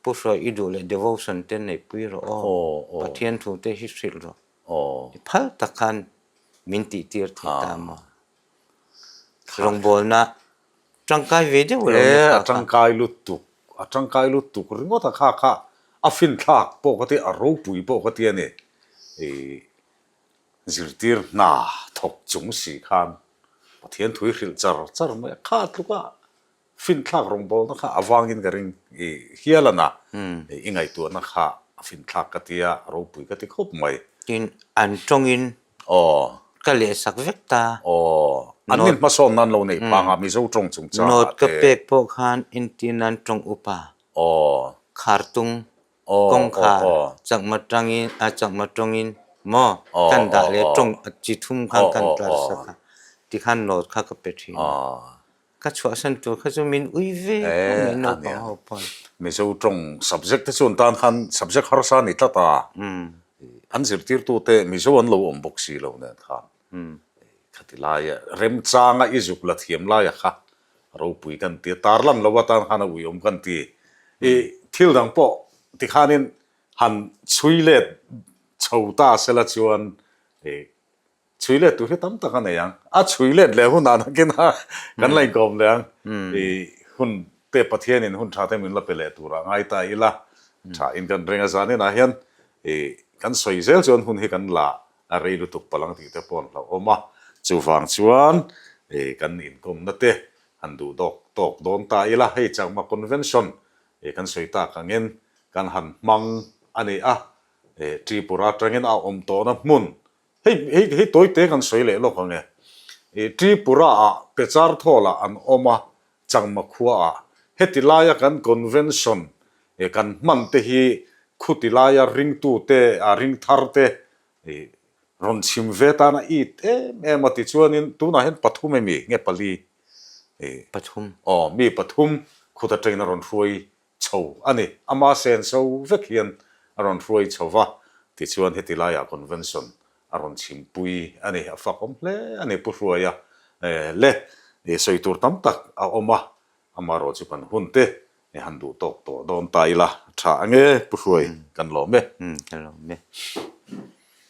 Pu Hruai i duh leh devotion te neihpui rawh aw, Pathian thu te hi hrilh rawh. I phal tak khan min tihtir thei ta maw? Rawngbawlna tangkai ve deuh lo ni kha kha. A tangkai lutuk, a tangkai lutuk ringawt a kha kha a finthlak pawh ka ti, a ropui pawh ka ti a ni. I zirtir hna thawk chung si khan Pathian thui hrilh char char mai a, kha tluk a Finthlak rawngbawlna kha a vangin ka ring i hial a na, i ngaihtuahna kha a finthlak ka ti a, a ropui ka ti khawp mai. Tin, an tawngin ka lehsak vek ta. Aw, an nin hmasawn nan lo neih phang a, Mizo tawng chungchangah te. Note ka pek pawh khan intin an tawng upa. Aw. Khartung, kawngkhar, chakma tangin, a chakma tawngin maw kan dah leh tawng chi thum khan kan tlar sak a, tikhan note kha ka pe thin a. Ka chhuahsan tur kha chu min ui ve khawp mai naupang ho pawn. Mizo tawng subject te chuan tan khan subject harsa a ni tlat a, an zirtirtute Mizo an lo awm bawk si lo nen khan khati laia remchanga i zuk la thiam laia kha ropui kan ti a, tarlan lo atan khan a uiawm kan ti. I thil dang pawh tikhanin han chhui let chho ta sela chuan Chhui let tur hi tam tak a nei ang. A chhui let leh hunah nakin a kan la inkawm leh ang. I hun te Pathianin hun tha te min la pe leh turah ngai ta ila. Tha in kan ring a zaninah hian i kan sawi zel chuan hun hi kan la a rei lutuk palang tih te pawh an hlauhawm a. Chuvang chuan i kan inkawmna te han duh dawk tawk dawn ta ila. Hei Chakma Convention i kan sawi tak angin kan han hmang a ni a. Tripura atangin a awm tawhna hmun Hei hei hei tawi te kan sawi leh lawk ang e. I Tripura ah Pechar thawl ah an awm a, Changma khua ah. Heti laia kan convention e kan hman te hi khuti laia ringtu te a ring thar te i rawn chhim ve tan a it em em a tichuanin tunah hian pathum emi nge pali i Pathum. Aw mi pathum khut atangin a rawn hruai chho a ni. Ama senso vek hian a rawn hruai chho va, tichuan heti laiah convention a rawn chhimpui a ni. A fakawm hle a ni Pu Hruaia le sawi tur tam tak a awm a, amaherawh chu kan hun te han duh tawk tawh dawn ta ila tha ange Pu Hruai kan lawm e. Kan lawm e.